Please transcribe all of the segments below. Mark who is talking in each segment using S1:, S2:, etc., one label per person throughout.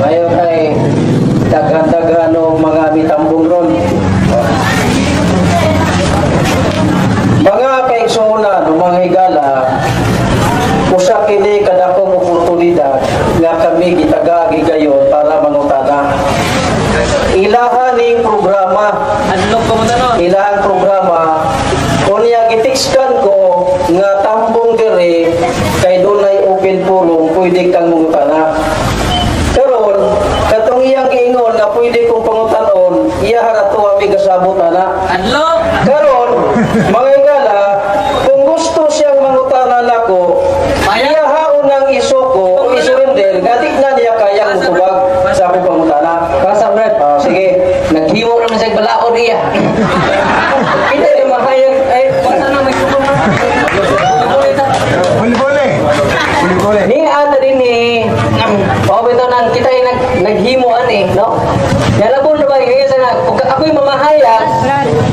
S1: Mayo kay daghan-daghan og mga mitambong ron. Mga kaigsuonan o mga higala, usa kini kadakong oportunidad nga kami gitaga gigayon para mangutana. Ilahan ning programa,
S2: Adlok ko mo tanon.
S1: ilahang programa, unya gitikskan ko nga tambong diri kay dunay open forum, pwede kang mangutana. Karon, katong iyang giingon nga pwede kong pangutanon, iya ra to ami gasabot ana.
S2: Adlok.
S1: Karon, mga higala, kung gusto siyang mangutana nako, iya haon ang isuko o isurrender, nga di na niya kayang mutubag sa akong pangutana.
S2: Basta, Brad.
S1: Ah, sige.
S2: Naghiwo naman siya balaod iya. Kita yung mahayag ay basta na may kupon na.
S3: Buli-buli. Buli-buli.
S2: Ni ata din ni o bitaw nang kita yung naghimo ani, no? Yalabon na ba ngayon sa nga kung ako'y mamahayag,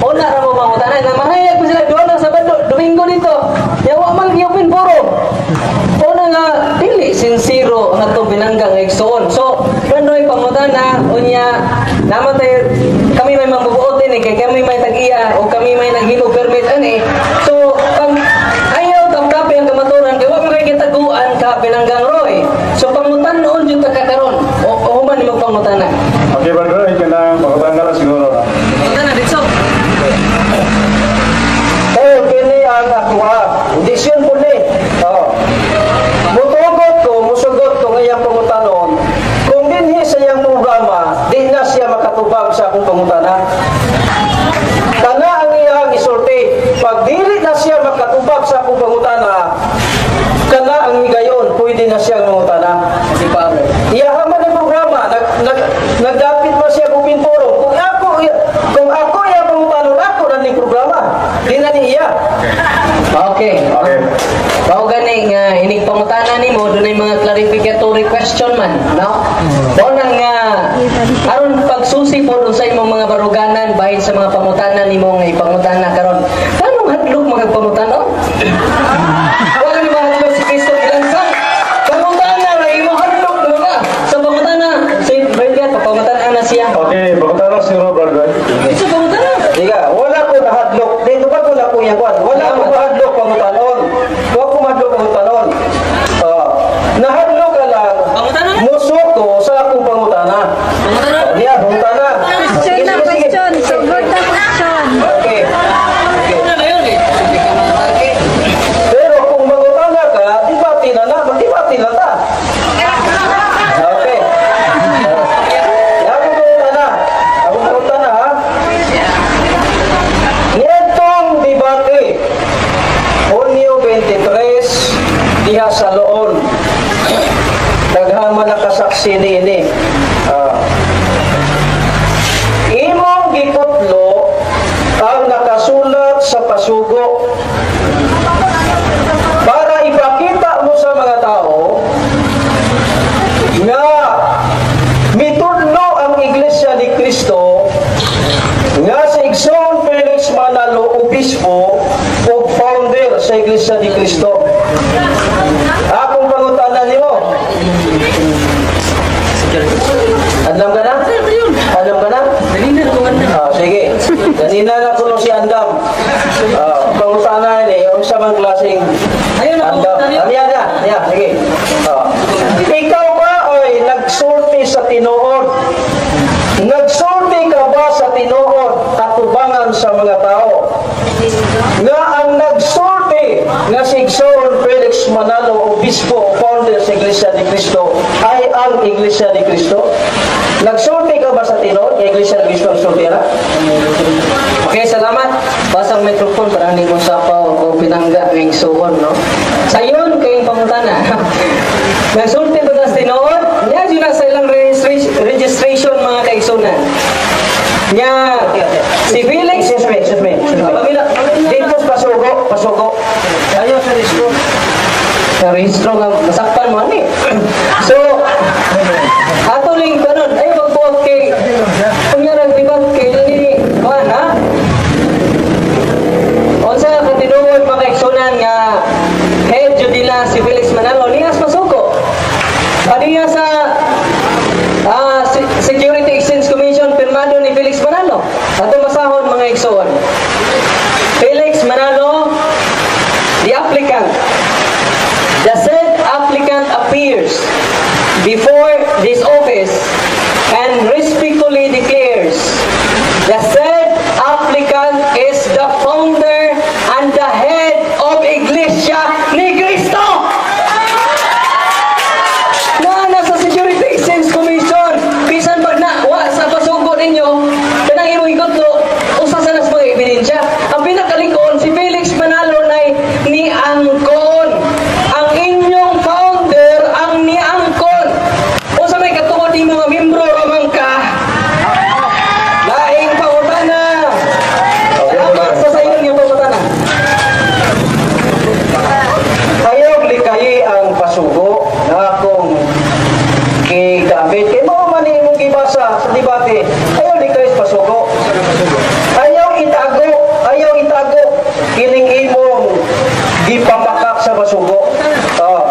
S2: una ra mo mangutana na mahayag pa sila duha na Sabado, Domingo dito. Yawa man gi-open forum. Una nga dili sincero ang atong binangga nga igsuon. So, Branoy, pangutana unya naman tayo kami may mambubuot din eh, kay kami may tag-iya o kami may naghimo permit ani. So, pag ayaw taptapi ang kamaturan kay wa man kay gitaguan ka, binanggang Roy. So pangutan-on jud ta kakaron. O human nimo pangutana.
S3: Okay, Brother, ikaw na pangutana lang siguro.
S2: Pangutana dito.
S1: Kaya kini ang akuha. Desisyon po ni. Oh. Mutugot ko, musugot ko ngayang pangutanon, kung dinhi sa iyang programa, di na siya makatubag sa akong pangutana. Kana ang iyang isulti. Pag dili na siya makatubag sa akong pangutana, kana ang higayon, pwede na siyang mangutana.
S2: Si Pablo.
S1: Iya man ang programa, nagdapit man siya open forum. Kung ako iya pangutanon, ako na ning programa. Di na ni iya.
S2: Okay.
S3: Okay.
S2: Mao gani nga inig pangutana nimo dunay mga clarificatory question man, no? Mao nang nga aron pagsusi po sa imong mga baruganan bahin sa mga pangutana nimo nga ipangutana karon. Kanong hadlok magpangutana? Wala ni mahadlok si Kristo gilansang. Pangutana ra imo hadlok mo ka. Sa pangutana, si Bergat pangutana na siya.
S3: Okay, pangutana siguro, Brother.
S2: Sa pangutana.
S1: Diga, wala ko nahadlok. Dito ba ko na po yung kwan? Wala ko mahadlok pangutanon. Wala ko mahadlok pangutanon. Nahadlok ka lang.
S2: Pangutana na.
S1: Musuko sa akong pangutana.
S2: Pangutana.
S1: Diya, pangutana.
S4: Question
S1: Sige,
S4: na
S1: sige, sige.
S4: question. Sugod na question.
S1: Okay.
S2: Pangutana na yun eh. Hindi ka makatake.
S1: Pero kung mangutana ka, di ba tinana? Di ba tinata? Okay. Ako pangutana. Ako pangutana, ha? Nitong debate, Hunyo 23, diha sa Loon. Daghang man nakasaksi niini. Imong gikutlo ang nakasulat sa pasugo para ipakita mo sa mga tao nga mitudlo ang Iglesia ni Cristo nga si Igsoon Felix Manalo, obispo o founder sa Iglesia ni Cristo. Akong pangutana nimo. Andam ka na? Andam ka na?
S2: Dali na ko man.
S1: Ah, sige. Ganina na kuno si Andam. Pangutana ni unsa man klaseng
S2: Ayun,
S1: Andam.
S2: pangutana.
S1: Ano yan na? Yan, sige. Ikaw ba ay nagsulti sa tinuod? Nagsulti ka ba sa tinuod atubangan sa mga tao? Nga ang nagsulti nga si Igsoon Felix Manalo, obispo o founder sa Iglesia ni Cristo, ay ang Iglesia ni Cristo? Nagsulti ka ba sa tinuod? Nga Iglesia ni Cristo ang sulti na?
S2: Okay, salamat. Basang microphone para hindi mo sapaw o pinangga ng suon, no? Sayon kayong pangutana. Nagsulti ba sa tinuod? Nya jud na sa ilang registration mga kaigsunan. Nya si Felix.
S1: Excuse me, excuse me. Excuse me.
S2: Pamila,
S1: Dito sa pasugo, pasugo. Ayaw sa rehistro.
S2: Sa rehistro nga masakpan mo ani. So, ato ling kanon ay magbuot kay unya nagdibat kay ni kuan ha. Unsa ka tinuod mga kaigsunan nga head jud nila si Felix Manalo nias masuko. this office and respectfully declares the said applicant is the founder and the head of Iglesia ni Cristo. Na nasa Security Exchange Commission, bisan pag na wa sa pasugo ninyo, kanang imong ikutlo, usa sa nas mga ebidensya. Ang pinakalikon, si Felix Manalo nay niangkon. Ang inyong founder ang niangkon. Usa may katuod nimo nga membro raman ka. Laing pangutana. Salamat sa sayon nga pangutana.
S1: Ayaw likayi ang pasugo na akong gigamit. Kay mao man imong gibasa sa debate. Ayaw likayi sa pasugo. Ayaw itago kining imong gipamakak sa pasugo. Oh.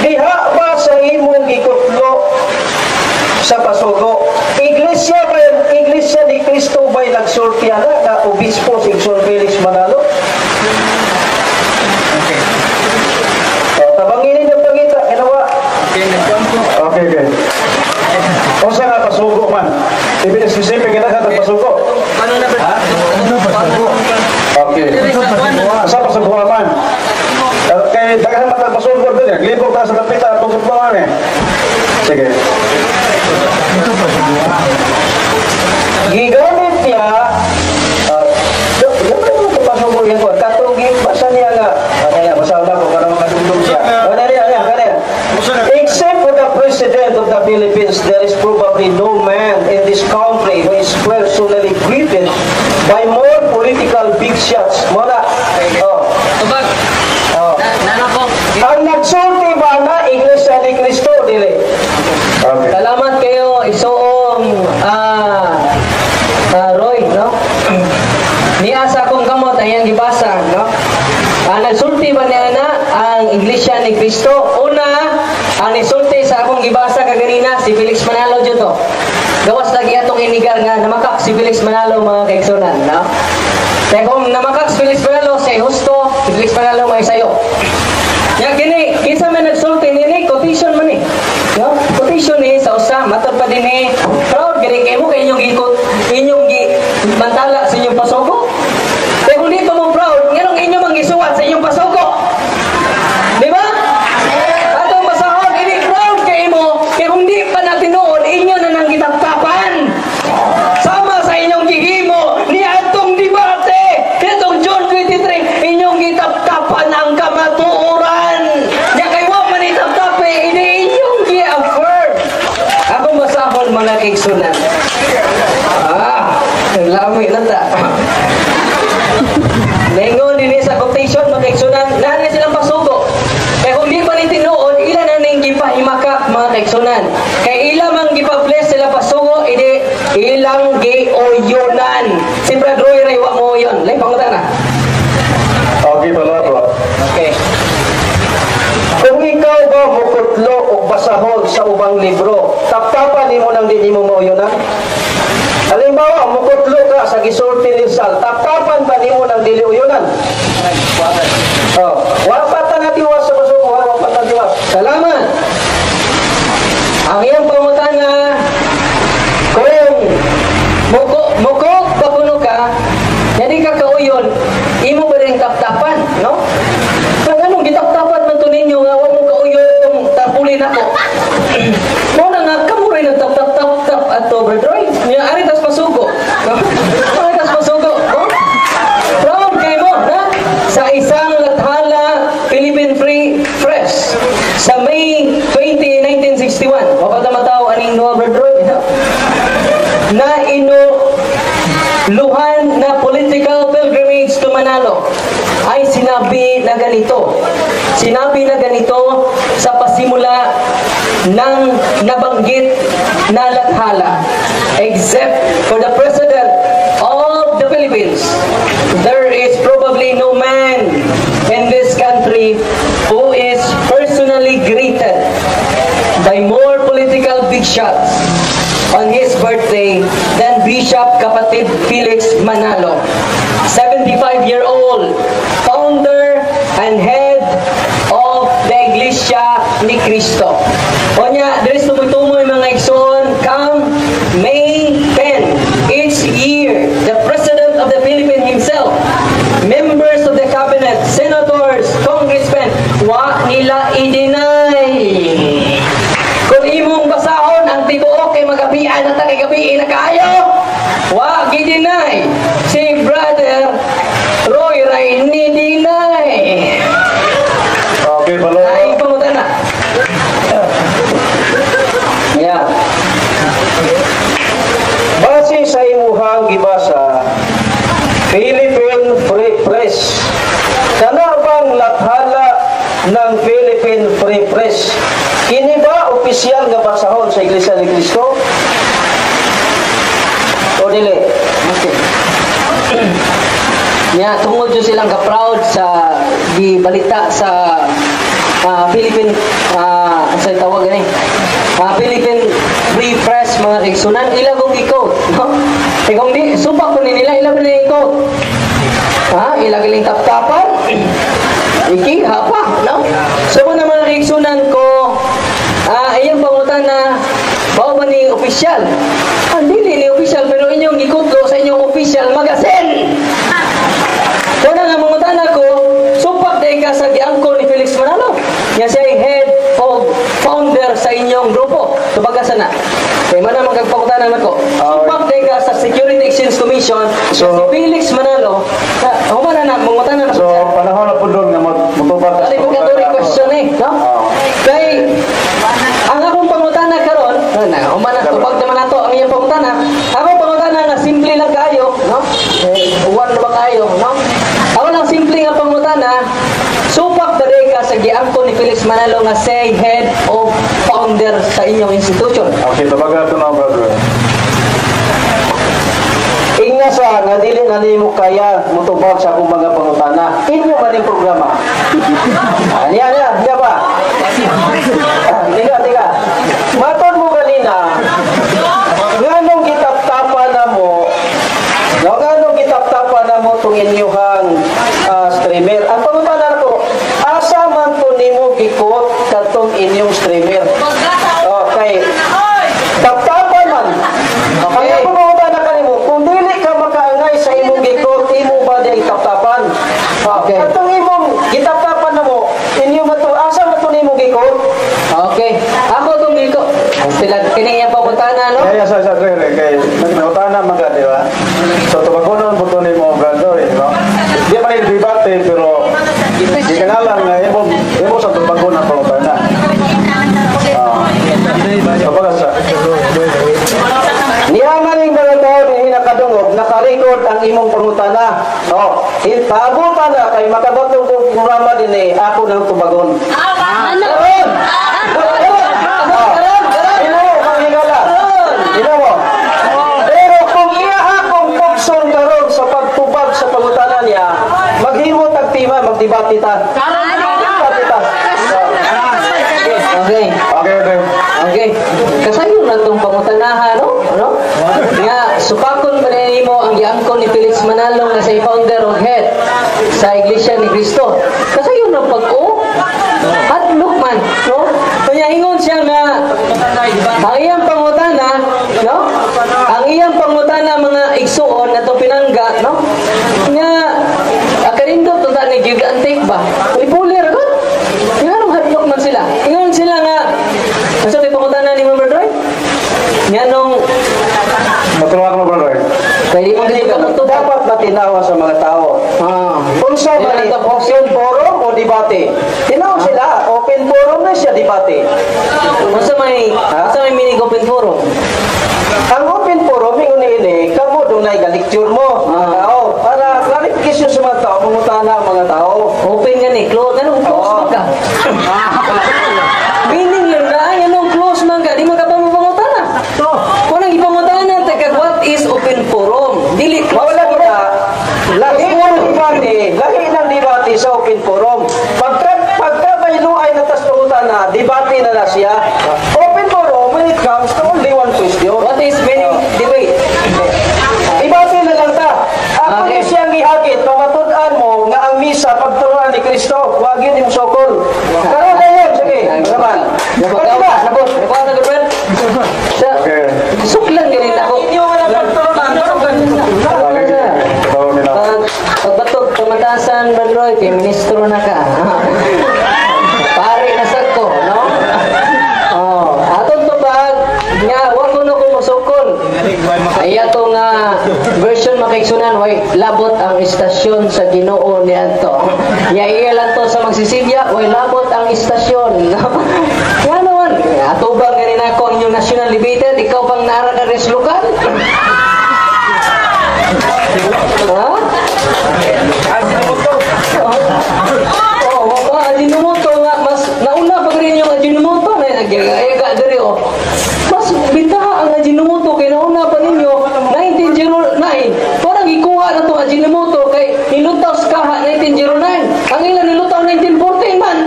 S1: Diha ba sa imong gikutlo sa pasugo? Iglesia ba, Iglesia ni Cristo ba'y nagsulti ana na obispo si Igsoon Felix Manalo?
S2: Okay.
S1: Oh, tabanginin yung pangita, ginawa.
S3: Okay. Unsa nga pasugo man? Ibig specific kita sa pasugo.
S2: Ano na ba?
S3: Okay. Sa pasugo man. Kay daghan man tag pasugo dun eh. Libog ta sa kapita tungkol pa man eh. Sige.
S1: Gigamit niya, gamit mo pasugo yan ko. Katong basa niya nga, ano niya, basa na ko para makadugdog siya. Ano niya, niya, kanya. Except for the President of the Philippines, there is probably no man in this country who is personally greeted by more political big shots. Muna, oh,
S2: Tubag.
S1: Oh.
S2: Nana ko.
S1: Ang nagsulti ba na Iglesia ni Cristo, dili?
S3: Okay.
S2: Salamat kayo, isuong Roy, no? Niya sa akong kamot ay ang gibasa, no? Nagsulti ba niya na ang Iglesia ni Cristo? Una, ang nisulti sa akong gibasa kaganina si Felix Manalo dito. Gawas lagi atong inigar nga namakak si Felix Manalo, mga kaigsunan, no? Kaya kung namakak si Felix Manalo, say husto, si Felix Manalo may sayo. Ya kini, kinsa man nagsulti nini, quotation man ni. No? Quotation ni sa usa matod pa dinhi, proud gani kay mo kay inyong gikot, inyong gi bantala sa inyong pasugo. Kaya kung di pa mo proud, nganong inyo mang gisuwat sa inyong pasugo? Di ba? Atong basahon, ini proud kay mo, kay kung di pa na tinuod, inyo na nang gitaptapan. Sama sa inyong gihimo ni atong debate, katong June 23, inyong gitaptapan ang kamatuoran. Nya kay wa man itaptapi, ini inyong gi-affirm. Ako basahon, mga kaigsunan. Ah, lami na ta. Nengon dinhi sa quotation, mga kaigsunan, naa na silang pasugo. Kaya kung di pa ni tinuod, ila na ning gipahimakak, mga kaigsunan. Kay ila mang gipa-bless sila pasugo, idi ilang giuyunan. Si Brad Roy ray wa mo yun. Lay pangutana.
S3: Okay pala bro.
S1: Okay. Kung ikaw ba mukutlo o basahon sa ubang libro, taptapan nimo nang di nimo mauyunan? Halimbawa, mukutlo ka sa gisulti ni Sal, taptapan ba nimo nang dili uyunan? Oh, wala pa ta natiwas sa pasugo, wala pa ta natiwas.
S2: Salamat. Ang iyang pangutana, kung muko muko pa kuno ka, jadi ka kauyon, imo ba rin taptapan, no? Kung anong gitaptapan man to ninyo nga wa mo kauyon itong tarpulin ako. Mo na nga kamo rin ang tap tap tap tap ato, Brad Roy. Nya ari tas pasugo. No? Ari tas pasugo. No? Proud kay mo, na? Sa isang lathala, Philippine Free Press sa May 20, 1961. Wa pa ta matawo aning duha, Brad Roy. No? Na inuluhan na political pilgrimage to Manalo ay sinabi na ganito. Sinabi na ganito sa pasimula ng nabanggit na lathala. Except for the President of the Philippines, there is probably no man in this country who is personally greeted by more political big shots on his birthday than Bishop Kapatid Felix Manalo, 75-year-old founder and head of the Iglesia ni Cristo. O nya, diri sa tumoy-tumoy, mga igsoon, come May 10 each year, the President of the Philippines himself, members of the cabinet, senators, congressmen, wa nila i-deny. Kung imong basahon ang tibuok kay magabian na ta kay gabi na kaayo, wa gi-deny. Si Brother Roy Ray ni deny.
S3: Okay, balo.
S2: Ay, pangutana. Yeah.
S1: Base sa imuhang gibasa, Philippine Free Press. Kana bang lathala ng Philippine Free Press? Kini ba opisyal nga basahon sa Iglesia ni Cristo? O dili?
S2: Okay. Nya tungod jud silang ka-proud sa gibalita sa Philippine sa tawag gani, Philippine Free Press, mga kaigsunan, ila kong i-quote, no? Eh, kung di supak ko ni nila, ila ba ni i-quote, ha, ila giling taptapan iki hapa, no? So mo na, mga kaigsunan ko, iyang pangutana, bao ba ni opisyal? Dili ni opisyal, pero inyong gikutlo sa inyong official magazine. Kuna nga mangutana ko, supak day ka sa giangkon ni Felix Manalo? Nga siya ay head of founder sa inyong grupo. Tubaga sana. Kay man ang magpangutana nako. Supak day ka sa Security Exchange Commission so, si Felix Manalo. Na, human na na, mangutana na
S3: So, panahon na po doon nga mutubag ka sa
S2: Clarificatory question eh, no?
S3: Oo.
S2: Kay ang akong pangutana karon, na human na, tubag naman nato ang iyang pangutana. Akong pangutana nga simple lang kayo, no? Eh, uwan na ba kayo, no? Ako lang simple nga pangutana, supak ba ka sa giangkon ni Felix Manalo nga say head of founder sa inyong institution?
S3: Okay, tubaga ito na, brother.
S1: Ingna sa nga dili na nimo kaya mutubag sa akong mga pangutana. Inyo ba ning programa? Ah, niya, niya, niya ba? Ah, tiga, tiga. Matod mo kanina, nganong gitaptapan na mo, no, nganong gitaptapan na mo itong inyuhang streamer? Ang pangutana ko, asa man to nimo gi-quote katong inyong streamer? Okay. Taptapan man.
S2: Okay.
S1: Ang akong pangutana kanimo, kung dili ka makaangay sa imong gi-quote, imo ba di taptapan?
S2: Okay.
S1: Katong imong gitaptapan na mo, inyo man to, asa man to nimo gi-quote?
S2: Okay. Ako itong giko. Sila kini iyang pangutana, no?
S3: Kaya sa kay kay nagnautana man ka, di ba? So tubagonon po to nimo, brother, eh, no? Di pa ni debate pero di ka na lang nga imo imo sa tubagon ang pangutana. Ah. Tubaga sa
S1: Niya man yung mga tao ni nakadungog, nakarecord ang imong pangutana. Oh, pabutan na kay makabatong kong programa din eh, ako nang tubagon.
S4: Ano?
S1: Karon!
S2: Karon, karon.
S1: Imo, manghigala. Imo mo. Pero kung iya akong pugson karon sa pagtubag sa pangutana niya, maghimo tag tema, magdebate ta. Debate ta.
S2: Okay.
S3: Okay.
S2: Okay. Kasayon na itong pangutanahan, no? No? Nga, supakon ba nimo ang giangkon ni Felix Manalo nga sa founder o head sa Iglesia ni Cristo? Kasayon na pag-o. Hadlok man, no? Kanya ingon siya nga ang iyang pangutana, no? Ang iyang pangutana, mga igsuon na to pinangga, no? Nga akanindot unta ni give and take ba? Ripulir ko. Nga hadlok man sila. Ingon sila nga Asa may pangutana ni Ma'am Roy? Nga nung
S3: Matulungan ko, brother.
S2: Kay di mo gid ka mutubag.
S1: Dapat matinawa sa mga tao. Unsa ba ni open forum o debate? Tinaw sila, open forum na siya debate.
S2: Unsa may meaning open forum?
S1: Ang open forum ingon niini, kamo dunay ga-lecture mo mga tao para clarification sa mga tao, mangutana ang mga tao.
S2: Open nga ni close, anong close
S1: Oo.
S2: man ka? Meaning yun na ay anong close man ka, di man ka pa mapangutana. Kung ang ipangutana taga what is open forum? Dili close
S1: Mawala
S2: forum.
S1: kita, lahi ng debate, lahi ng debate sa open forum. Pagka may luay na tas pangutana, debate na na siya. Open forum when it comes to only one question.
S2: What is meaning debate?
S1: Debate na lang ta. Ako
S2: Okay.
S1: ni siyang gihagit, pamatud-an mo nga ang misa pagturuan ni Kristo, wag yun yung sokol. Karon na yun, sige, naman. Kanina,
S2: Nabot. Ay ato nga version makaigsunan way labot ang istasyon sa Ginoo niadto. Ya iya lang to sa magsisilya way labot ang istasyon. Nga naman, atubang nga rin ako ang inyong national debater, ikaw pang naara ka rin sa lokal? Ha? Oo, oh, Ajinomoto nga mas nauna pa rin yung Ajinomoto na nag-ega diri oh. Mas bintaha ang Ajinomoto kay nauna pa ninyo 1909. Parang ikuha na tong Ajinomoto kay nilutaw sa kaha 1909. Ang ilan nilutaw 1914 man.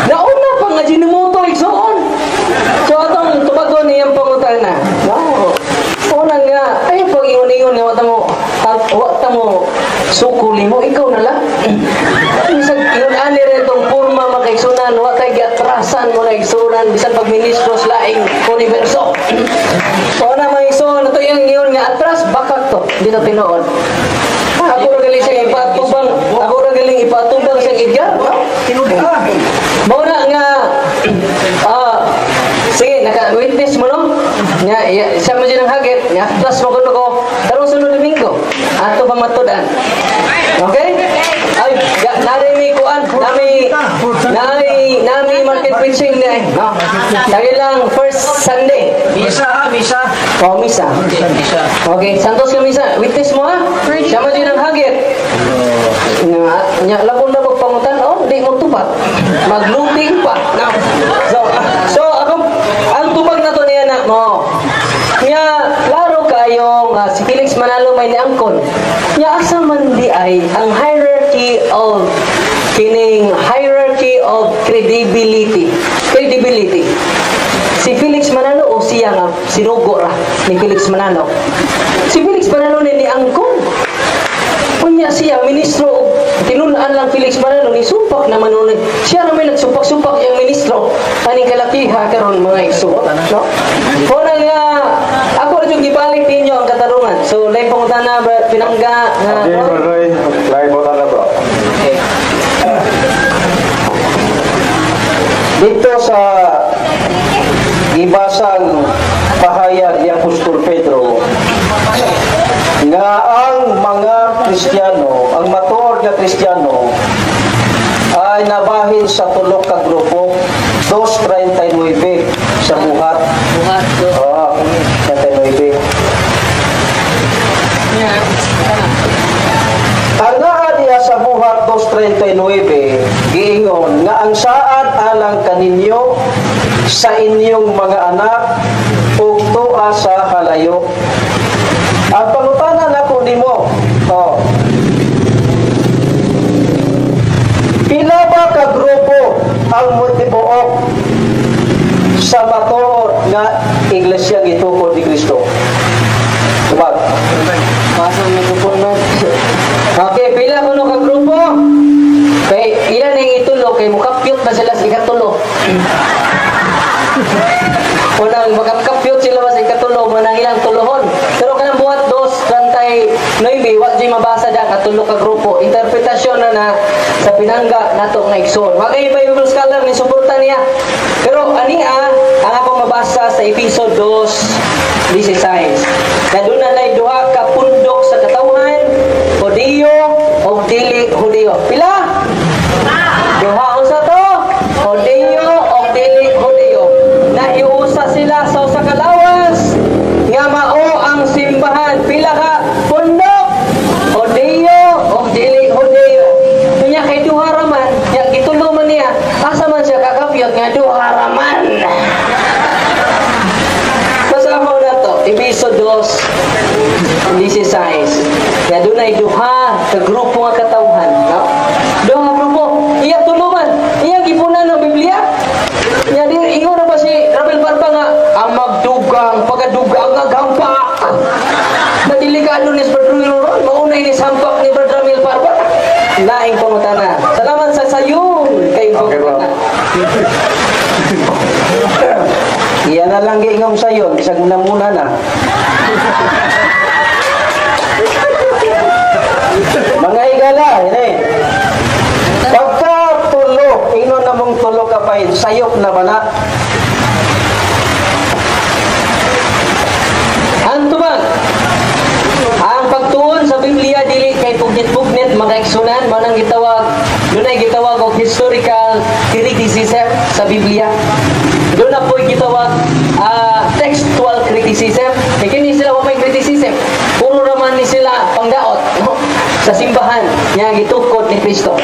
S2: Nauna pa ang Ajinomoto igsoon. So atong tubagon niyang pangutana. No. Una nga, ay pag ingon-ingon nga wata mo sukuli mo, ikaw na lang. Bisag ingon ani rin itong forma makaigsunan, wa kay giatrasan mo na igsunan bisan pag ministro sa laing universo. Una mga igsoon, ito yung ingon nga atras bakak to, dito tinuod. Ako ra galing siya ipatubang, ako ra galing ipatubang siyang Edgar. Mao na nga sige, naka-witness mo no? Nya, ya, siya mo dyan ang hagit, nya, atras mo kuno ko, karong sunod Domingo, ato pa matudan. Okay? Ay, ya, nari mi kuan, nami, nami, nami market preaching niya eh. No? Lagi lang first Sunday.
S1: Misa ha, misa.
S2: Oh, misa.
S1: Misa.
S2: Okay, Santos ka misa. Witness mo ha? Siya mo dyan ang hagit. Nga, nya, labon na magpangutan, oh, di mo tupat. Magluting pa. No. So, ako, ang tubag na to niya na mo. Nya, klaro kayong si Felix Manalo may niangkon. Nya, asa man di ay ang hierarchy of kining hierarchy of credibility. Credibility. Si Felix Manalo o siya nga sinugo ra ni Felix Manalo. Si Felix Manalo ni niangkon. Unya siya ministro og tinun-an lang Felix Manalo ni supak naman nun. Siya ra may nagsupak-supak yang ministro aning kalakiha karon mga igsoon, no? Una nga ako ra jud gibalik ninyo ang katarungan. So lain pangutana bro, pinangga nga
S3: Okay, bro Roy. Lain pangutana, bro.
S2: Okay.
S1: Dito sa gibasang pahayag ni Apostol Pedro nga ang mga Kristiyano, ang matuod nga Kristiyano ay nabahin sa tulo ka grupo, 2:39 sa Buhat.
S2: Buhat.
S1: Oo, 39. Ang naa diha sa Buhat 2:39 giingon nga ang saad alang kaninyo sa inyong mga anak ug tuwa sa halayo. Ang pangutana nako nimo, oh, pila ba ka grupo ang motibuok sa matuod nga iglesia gitukod ni Kristo? Tubag.
S2: Pasang microphone man. Okay, pila kuno ka grupo? Kay ilan ang itulo kay mukapyot na sila sa ikatulo. Unang makapyot sila sa ikatulo manang ilang tulohon. Pero kanang Buhat 2:39 wa jud mabasa da katulo ka grupo. Interpretasyon na na sa pinangga nato nga igsoon. Wa kay Bible scholar ni suporta niya. Pero ani ang akong mabasa sa Efeso 2:16. Na doon na lay duha ka pundok sa katawhan, Hudiyo o dili Hudiyo. Pila? Duha unsa to? Hudiyo o dili Hudiyo. Nahiusa sila sa usa ka lawas nga mao ang simbahan. Pila ka pundok? Hudiyo o dili Hudiyo. Unya kay duha ra man, nya gitulo man niya. Asa man siya kakapyot nga duha ra man. Kasama na to, Efeso 2:16. Kaya dunay duha ka grupo nga katawhan, no? Duha ka grupo, iya tulo man, iya gipunan ng Biblia. Nya diri ingon na ba si Rabel Barba nga ang magdugang pagadugang nga gampak. Nadilikado ni Brother Ramil ron, mauna ini sampak ni Brother Ramil Barba. Laing pangutana. Salamat sa sayon kay
S3: Okay, bro.
S2: pangutana.
S1: Iyan na lang giingom sayon, bisag muna na. Mga higala, ini. Pagka tulo, ingon na mong tulo ka pa, sayop na ba na?
S2: Ang tubag. igsunan, mao nang gitawag, dunay gitawag og historical criticism sa Biblia. Duna po'y gitawag textual criticism. Kay kini sila wa may criticism. Puro raman ni sila pangdaot, no? Sa simbahan nga gitukod ni Kristo.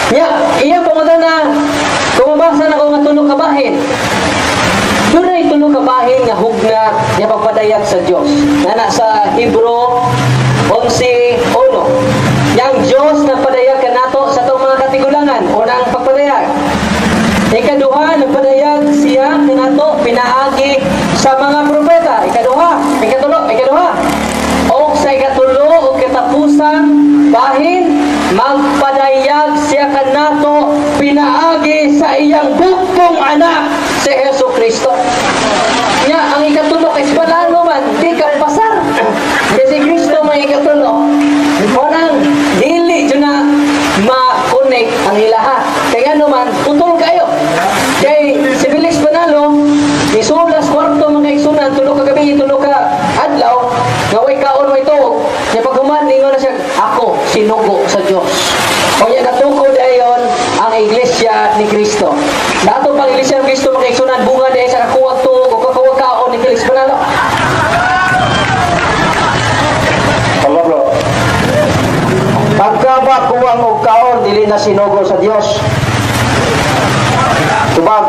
S2: Nya, iya pangutana, kung mabasa na ko nga tulo ka bahin, dunay tulo ka bahin nga hugna nga pagpadayag sa Dios. Nana sa Hebrew 11:1. Yang Dios nagpadayag kanato sa atong mga katigulangan, unang pagpadayag. Ikaduha, nagpadayag siya kanato pinaagi sa mga propeta. Ikaduha, ikatulo, ikaduha. O sa ikatulo o katapusan bahin, magpadayag siya kanato pinaagi sa iyang bugtong anak si Hesus Kristo. Nya, ang ikatulo kay palalo man, di ka pasar. Kasi Kristo may ikatulo. Unang dili jud na ma-connect ang ilaha. Kaya ano man, putol kayo. Kay si Felix Manalo, isulas kwarto mga igsunan, tulo ka gabi, tulo ka adlaw, nga way kaon way tuog. Nya paghuman, ningon na siya, "Ako, sinugo sa Dios." O nya natukod ayon ang Iglesia ni Cristo. Sa ato pang Iglesia ni Cristo mga igsunan, bunga diay sa kakuwag tuog o kakuwag kaon ni Felix Manalo.
S3: Tama, bro.
S1: Pagka ba kuwang og kaon, dili na sinugo sa Dios? Tubag.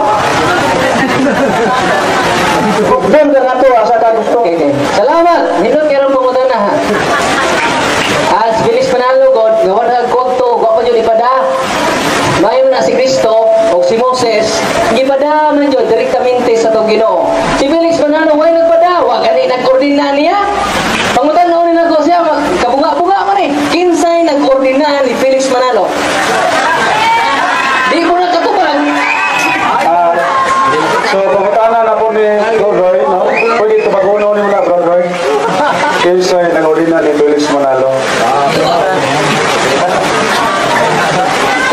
S1: Doon ka na to, asa ka gusto.
S2: Okay. Salamat. Nindot karon pangutana ha. As Felix Manalo god, nga wala kuwag tuog, wa pa jud ipada. Mayo na si Kristo o si Moses, gipada man jud direktamente sa atong Ginoo. Si Felix Manalo way nagpada, wa gani nag-ordina niya. Pangutan na nako siya, kabunga-bunga man eh. Kinsay nag-ordina ni Felix Manalo? Di mo na katubag.
S3: So, pangutana na po ni Bro Roy, no? Pwede tubaguno ni mo na, Bro Roy. Kinsay nag-ordina ni Felix Manalo?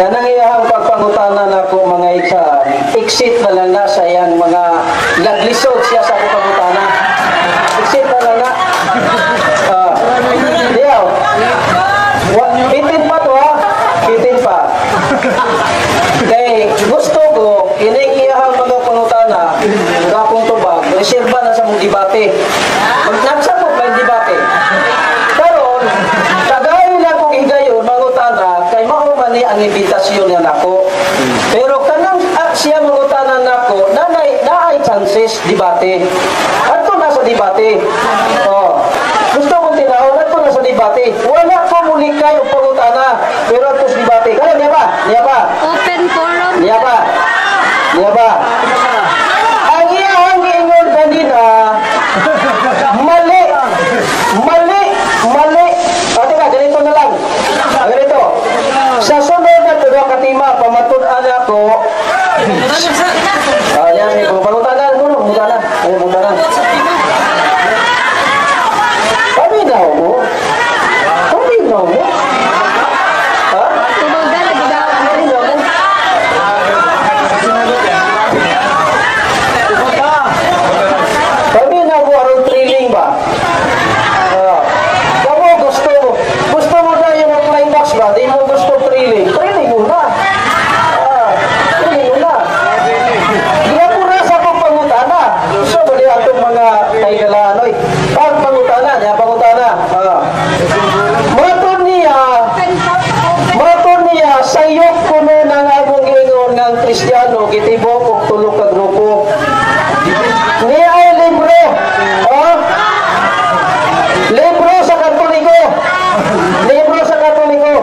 S1: Kanang iyang pagpangutana na ko mga iksan, exit na lang na sa iyang mga naglisod siya sa akong pangutana. Exit na lang na. Diyaw. Bitin pa to ha. Bitin pa. Kay gusto ko, kining iyang mga pangutana, nga akong tubag, reserba na sa mong debate. Nagsabot pa yung debate. Karon, kagayo na kong higayon, mangutana, kay mao man ni ang imbitasyon niya nako. Pero kanang siya mangutana nako, naay chances debate. Adto na sa debate. Oh. Gusto kong tinawag, adto na sa debate. Wala ko mulikay og pangutana, pero adto sa debate. Karon niya ba? Niya ba?
S4: Open forum.
S1: Niya ba? Niya ba? Ang iyang giingon kanina, mali. Mali. Mali. O, teka, ganito na lang. Ganito. Sa sunod na tuwa katima, pamatud-an ako. Yan, sige, pangutana, ano, pangutana. Ayun, pangutana. Paminaw mo? Paminaw mo? Ha?
S4: Tubaga lagi daw.
S1: Paminaw mo? Paminaw mo aron thrilling ba? Kamo gusto mo. Gusto mo na yung climax ba? Di mo gusto thrilling. Thrilling mo na. Thrilling mo na. Di ako na sa akong pangutana. Gusto mo di atong mga kaigalaan. Oy, ang pangutana, niya pangutana. Maton niya, maton niya, sayop kuno ng among ingon ng Kristiyano, gitibok og tulo ka grupo. Niya ay libro. Oh? Libro sa Katoliko. Libro sa Katoliko.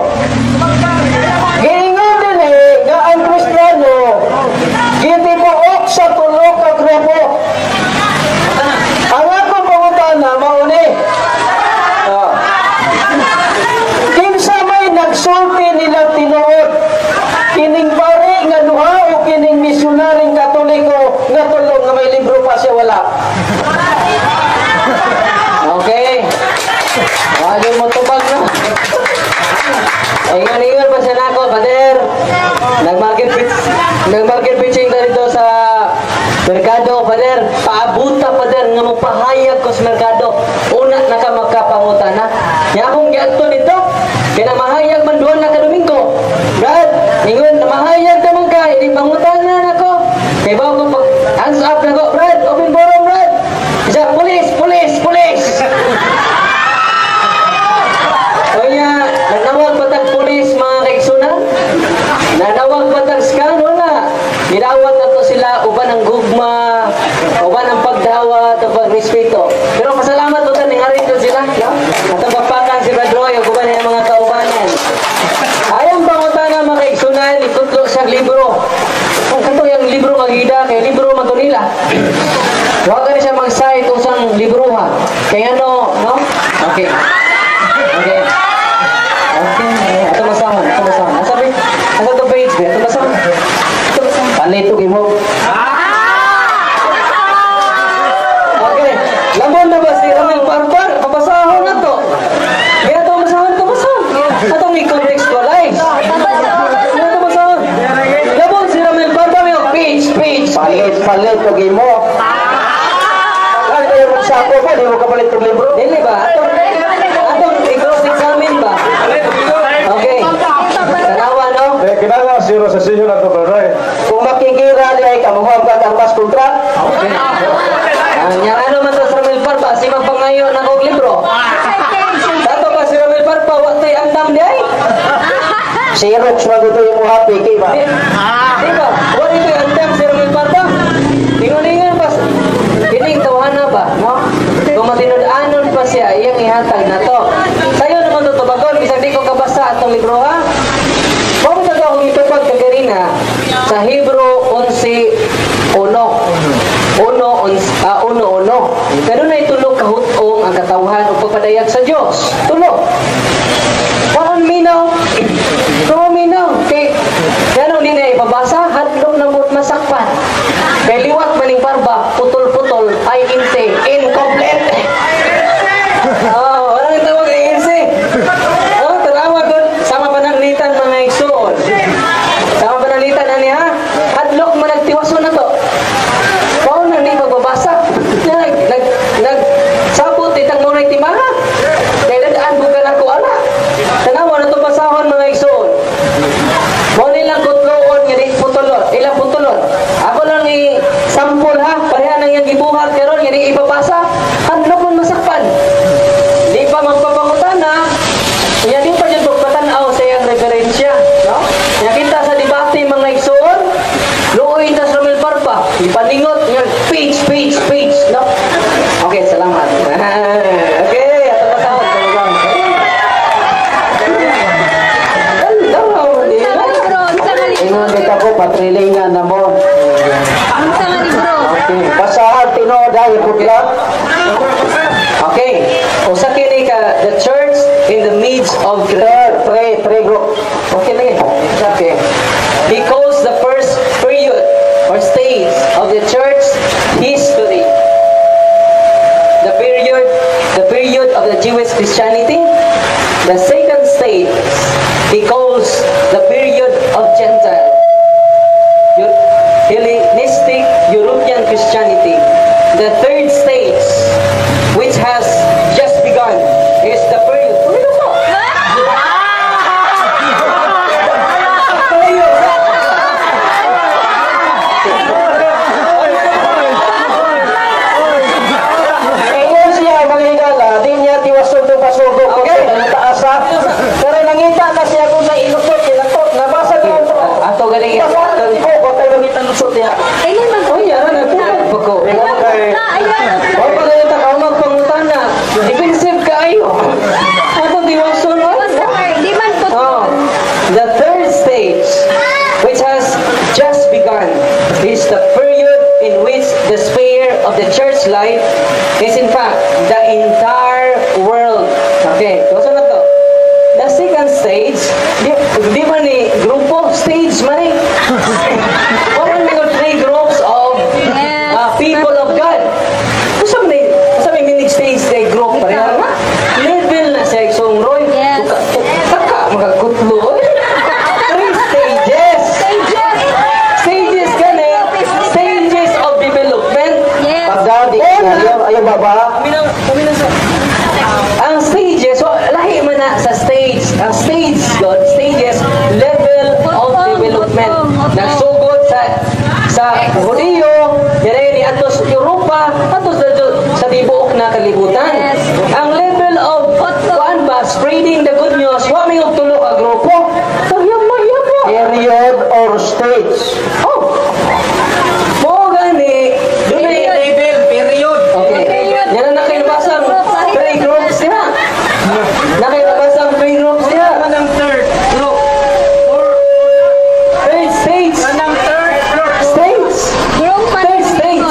S1: Giingon din nga ang Kristiyano gitibuok sa tulo ka grupo. Ang akong pangutana mao ni. Kinsa may nagsulti nilang tinuod? Kining pare nga duha o kining misyonaring Katoliko nga tulo nga may libro pa siya wala?
S2: Okay. Wala mo tubag no. Ingon-ingon pa siya nako, Pader. Nag-market pitching ta dito sa merkado, Pader. Paabuta, Pader, nga mo pahayag ko sa merkado. Una na ka makapangutana. Nya akong giadto dito, kaya mahayag man duha na Kaya ano, no? Okay. Okay. Okay. Ato basahon, ato basahon. Asa ba? Asa to page ba? Ato basahon. Ato basahon.
S1: Palit og imo.
S2: Okay. Labon na ba si Ramil Parpar? Pabasahon na to. Kaya ato basahon, ato basahon. Atong i-contextualize. Ato basahon. Labon si Ramil Parpar, may page, page,
S1: Palit,
S2: page.
S1: Palit og imo. Ay, kayo magsako pa, di mo kapalit og libro.
S2: Dili ba? Atong i-cross-examine ba? Okay. Tanawa, no?
S3: Eh, kinahanglan zero sa session na to, Brad Roy.
S1: Kung makigira di ay kamuha ka armas kontra.
S2: Okay. Ang yang ano man sa Ramil Parpa, si magpangayo na og libro. Tato pa si Ramil Parpa, wa to'y andam di ay.
S1: Xerox man dito yung mga PK ba?
S2: Di ba? Wa dito'y andam si Ramil Parpa. Tinguningan pa. Kining tawhana ba, no? Kung matinud-anon pa siya, iyang ihatag na to. Sayo naman to tubagon, bisag di ko kabasa atong libro ha. Mao ba to akong itupag kaganina sa Hebro 11:1. 1 1:1. Kanunay tulo ka hut-ong ang katawhan ug pagpadayag sa Dios. Tulo. Waon minaw. Tulo minaw. Kay ganong di na ipabasa, hadlok na mo't masakpan. Kay liwat maning barba, putol-putol, ay inte, incomplete. Oh, wala nang tawag ANC. Oh, tanawa gud sama pananglitan, mga igsuon. Sama pananglitan ani ha. Hadlok man nagtiwason na to. Mao nang di magbabasa. Nag nag nag sabot itang mo timaha. Kay ladaan bukan ako ala. Tanawa na to basahon, mga igsuon. Mao nilang kutloon nga di putulon, ilang putulon. Ako lang i sample ha, pareha nang iyang gibuhat karon nga di ipabasa. Hadlok man masakpan. Di pa magpapangutana, unya di pa jud pagpatan-aw sa iyang referensya, no? Nya kita sa debate, mga igsoon, luoy ta sa Romel Parpa, ipaningot nga page, page, page, no? Okay, salamat. Okay, ato basahon, ato basahon. Dalaw, di
S4: Unsa
S2: ba?
S4: nga libro? Unsa nga libro?
S1: Ingon dito ko, patrilingan na mo.
S4: Unsa nga libro?
S2: Okay.
S1: Basahan tinuod ay putla.
S2: Okay. Usa kini ka The Church in the Midst of
S1: Third, three, three group.
S2: Okay na. Okay. He calls the first period or stage of the church history the period of the Jewish Christianity. The second stage he calls the period of Gentile, Hellenistic European Christianity. The third stage, which has just begun, is the period. Tuloy na po. Period.
S1: Ingon siya, mga higala, di niya tiwason itong pasugo ko sa taas ha. Pero nangita na siya kung sa ilusot, kinatot, nabasa ko ito.
S2: Ato galing.
S1: Basahan ko, kung tayo mangita lusot niya.
S4: Ayun man.
S2: Uy, yara, nagtulog pa ko.
S3: Kay
S4: Ayun.
S2: Wa pa ganito ka magpangutana. Defensive kaayo. Ato tiwason wa.
S4: Di man po.
S2: Oh, the third stage, which has just begun, is the period in which the sphere of the church life is in fact the entire world. Okay, so na to. The second stage, di ba ni grupo stage man eh? Wala man yung three groups of people of God. Usa may meaning stage day group pareha na. Level na siya igsoong Roy. Taka magkutlo. Three stages.
S4: Stages.
S2: Stages gani. Stages of development.
S1: Pagda, di ayaw, ayaw baba.
S2: Kami lang sa ang stages, so lahi man na sa stage. Ang stage, God, stages, level of development. Nagsugod sa Hudiyo, dire ni atos Europa, atos sa tibuok na kalibutan. Ang level of kuan ba, spreading the good news, wa may og tulo ka grupo. So yamo yamo.
S1: Period or stage.
S2: Oh. Mo gani, dunay
S5: Level, period.
S2: Okay. Yan ang nakailabasang three groups niya. Nakailabasang three groups niya.
S5: Kanang third group. Or
S2: Third stage.
S5: kanang third group.
S2: Stage.
S4: Group man.
S2: Third stage.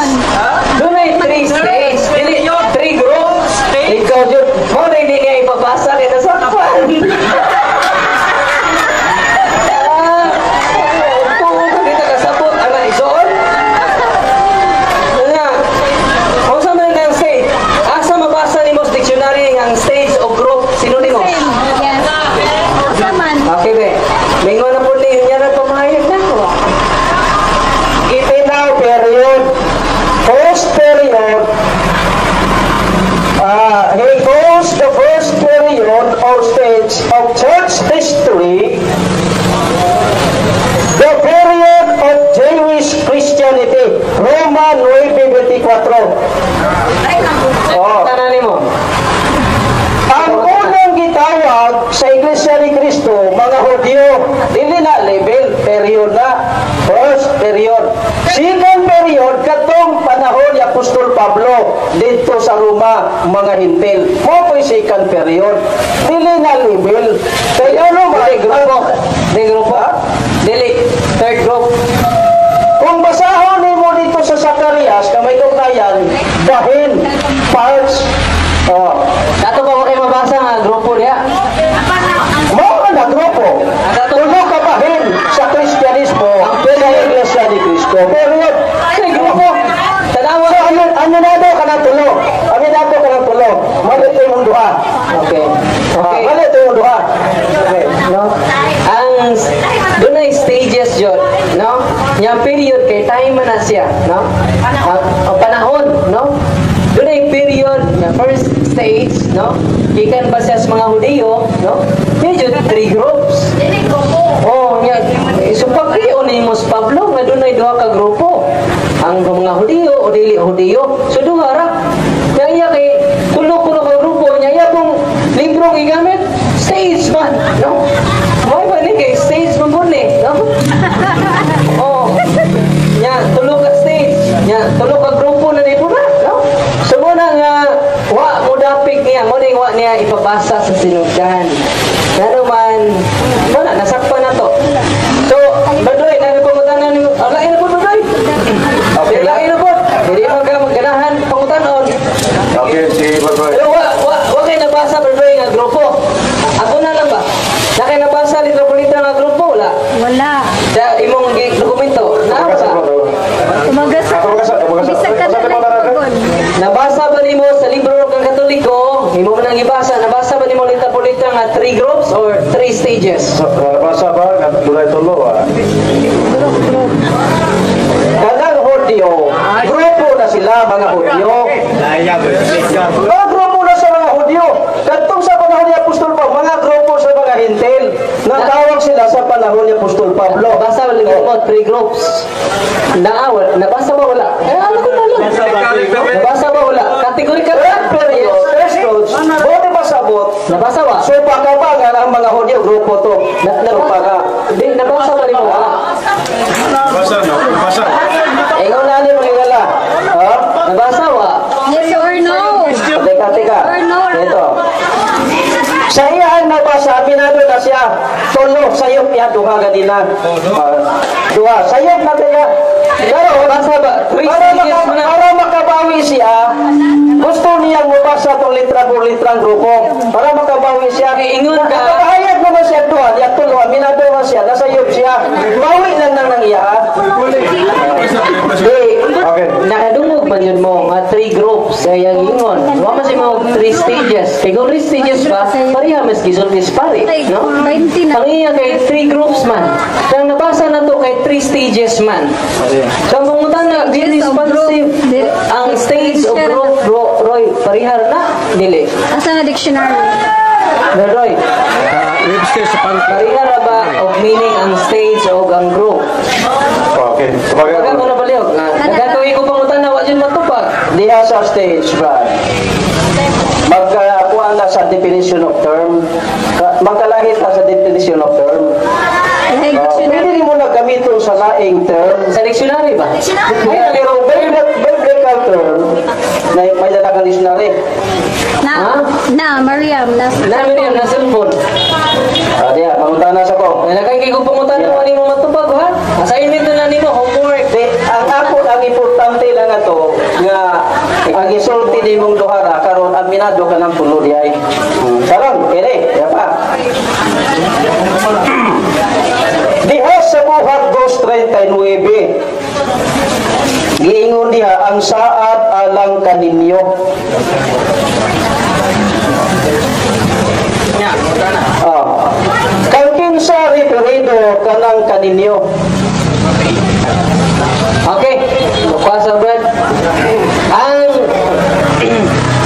S2: Dunay three stage. Dili, three groups.
S1: sa Roma, mga Hentil. Mao po'y second period. Dili na level. Kaya ano ba?
S2: Dili grupo. Dili grupo. Dili third group.
S1: Kung basahon nimo dito sa Zacarias, kamay kugnayan, bahin, parts, oh,
S2: Dato pa ko kay mabasa nga grupo diha.
S1: Mao na grupo. Tulo ka bahin sa Kristyanismo sa Iglesia ni Cristo. Period.
S2: Sa grupo. Tanawa.
S1: So, ano, ano na daw ka ng tulo? Ano na daw ka ng tulo? Mali ito yung duha.
S2: Okay.
S1: Okay.
S2: Okay.
S1: Mali ito yung duha. Okay.
S2: No? Ang dunay stages jud, no? Nya period kay time man na siya, no? Ang panahon, no? Dunay period na first stage, no? Gikan pa siya sa mga Hudiyo, no? Medyo three groups. Oh, nya so pagrion ni Mos Pablo nga dunay duha ka grupo. Ang mga Hudiyo o dili Hudiyo. So duha ra. Nya iya kay tulo kuno ka grupo, nya iya pong librong gigamit stage man, no? Mao ba ni kay stage man pud ni, no? Oh. Nya tulo ka stage, nya tulo ka grupo na ni pud na, no? So mo na nga wa mo dapik niya, mo ning wa niya ipabasa sa sinugdan. Ngano man, mo na nasakpan na to. So, Badoy, na pangutanan nimo. Ah, lain na po, Badoy. Okay, lain na po. Dili man ka ganahan pangutanon.
S3: Okay, si Barboy.
S2: Pero wa kay nabasa, Badoy, nga grupo. Ako na lang ba? Na kay nabasa litra por litra nga grupo wala?
S4: Wala.
S2: Sa imong dokumento, naa ba?
S4: Tumagas sa bisag ka na nagtugon.
S2: Nabasa ba nimo sa libro ng Katoliko? Imo man ang gibasa, nabasa ba nimo litra por litra nga three groups or three stages?
S3: Basa ba? Dunay tulo ah.
S1: Kanang Hudyo, grupo na sila mga Hudyo. Mga grupo na sa mga Hudyo. Kadtong sa panahon ni Apostol Pablo, mga grupo sa mga Hentil. Natawag sila sa panahon ni Apostol Pablo.
S2: Nabasa ba mo three groups? Naa wala, nabasa ba wala? Eh, ano ko na lang. Nabasa ba wala? Categorical
S1: Third period, first coach, buti pasabot.
S2: Nabasa ba?
S1: So baka ba nga ang mga Hudyo, grupo to.
S2: Na,
S1: So
S2: nabasa,
S1: baka.
S2: di, nabasa ba nimo? Wala.
S3: Basa no? Basa.
S1: Ikaw na ni mga. Ha?
S2: Nabasa wa?
S4: Yes or no?
S1: Teka, teka.
S4: Or no?
S1: Ito. Sa iya ang nabasa, aminado na siya. Tulo, sayop niya, duha ganina. Ah, duha, sayop na kaya. Pero,
S2: Nabasa ba? Three
S1: para,
S2: stages man na.
S1: para makabawi siya, gusto niyang mabasa itong litra por litrang grupo. Para makabawi siya.
S2: Eh, ingon ka.
S1: Nakahayag naman siya duha, niya tulo, aminado man siya, nasayop siya. Bawi lang nang nang iya.
S2: Di,
S3: Okay.
S2: nakadungog man yun mo nga three groups sa iyang ingon. Wa man siya mo three stages. Kay kung three stages ba, pareha mas gisultis pare, no?
S4: 20 na.
S2: Ang iya kay three groups man. Kang nabasa na to kay three stages man. So ang pangutan na di responsive ang stage of growth, bro, Roy, parehar na dili.
S4: Asa na dictionary?
S2: Roy,
S5: Webster sa pangkat.
S2: parehar ra ba og meaning ang stage o ang growth?
S3: Okay.
S2: Pagka ko na baliw, nga nagkatuwi ko pangutan na wa jud matupag.
S1: Diha sa stage, Brad. Magkakuha na sa definition of term. Magkalahit na sa definition of term.
S4: Lahi dictionary.
S1: Pwede mo na gamiton sa laing term.
S2: Sa dictionary ba?
S1: Pero biblical term, na may dala kang dictionary.
S4: Na, na, Mariam. Na,
S2: Na Miriam na cellphone.
S1: Ah, diha, pangutana sa ko.
S2: Nalagay kay kung pangutan na nimo matupag ha. Assignment na nimo homework.
S1: Di, ang ako, ang importante lang ato nga ang isulti nimong duha ra karon aminado ka ng tulo di ay. Karon, kini, ya pa. Diha sa Buhat 2:39. Giingon diha ang saad alang kaninyo. Ah. Kang kinsa referido kanang kaninyo.
S2: Okay. Kuha sa Brad. Ang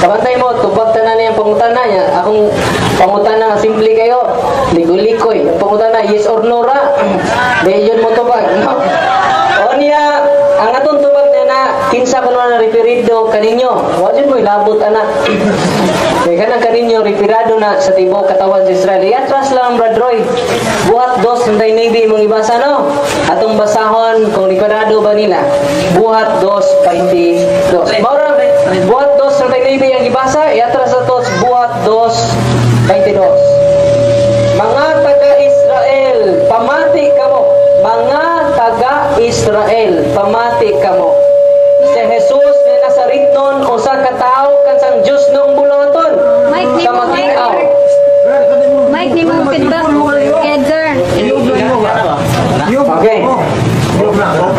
S2: kabantay mo, tubag tanan niya ang pangutana niya. Akong pangutana nga simple kayo. Ligoy-likoy. Ang pangutana, yes or no ra. Di yun mo tubag. No? O niya, ang atong tubag niya na, kinsa ko na referido kaninyo. Wa jud mo ilabot ana. Kay kanang kaninyo referado na sa tibuok katawan sa Israel. I-atras lang Brad Roy. Buhat 2:39 imong ibasa no. Atong basahon kung referado ba nila. Buhat 2:22. Mao ra, Buhat 2:39 mabasa, iatras sa to Buhat 2:22. Mga taga-Israel, pamati kamo. Mga taga-Israel, pamati kamo. Si Jesus nga Nazaretnon, usa ka tawo kan sang Dios nung buluhaton.
S4: Mike,
S2: Sa
S4: ni mo, Mike.
S2: matingaw.
S4: Mike, ni mo feedback. Edgar.
S2: Okay.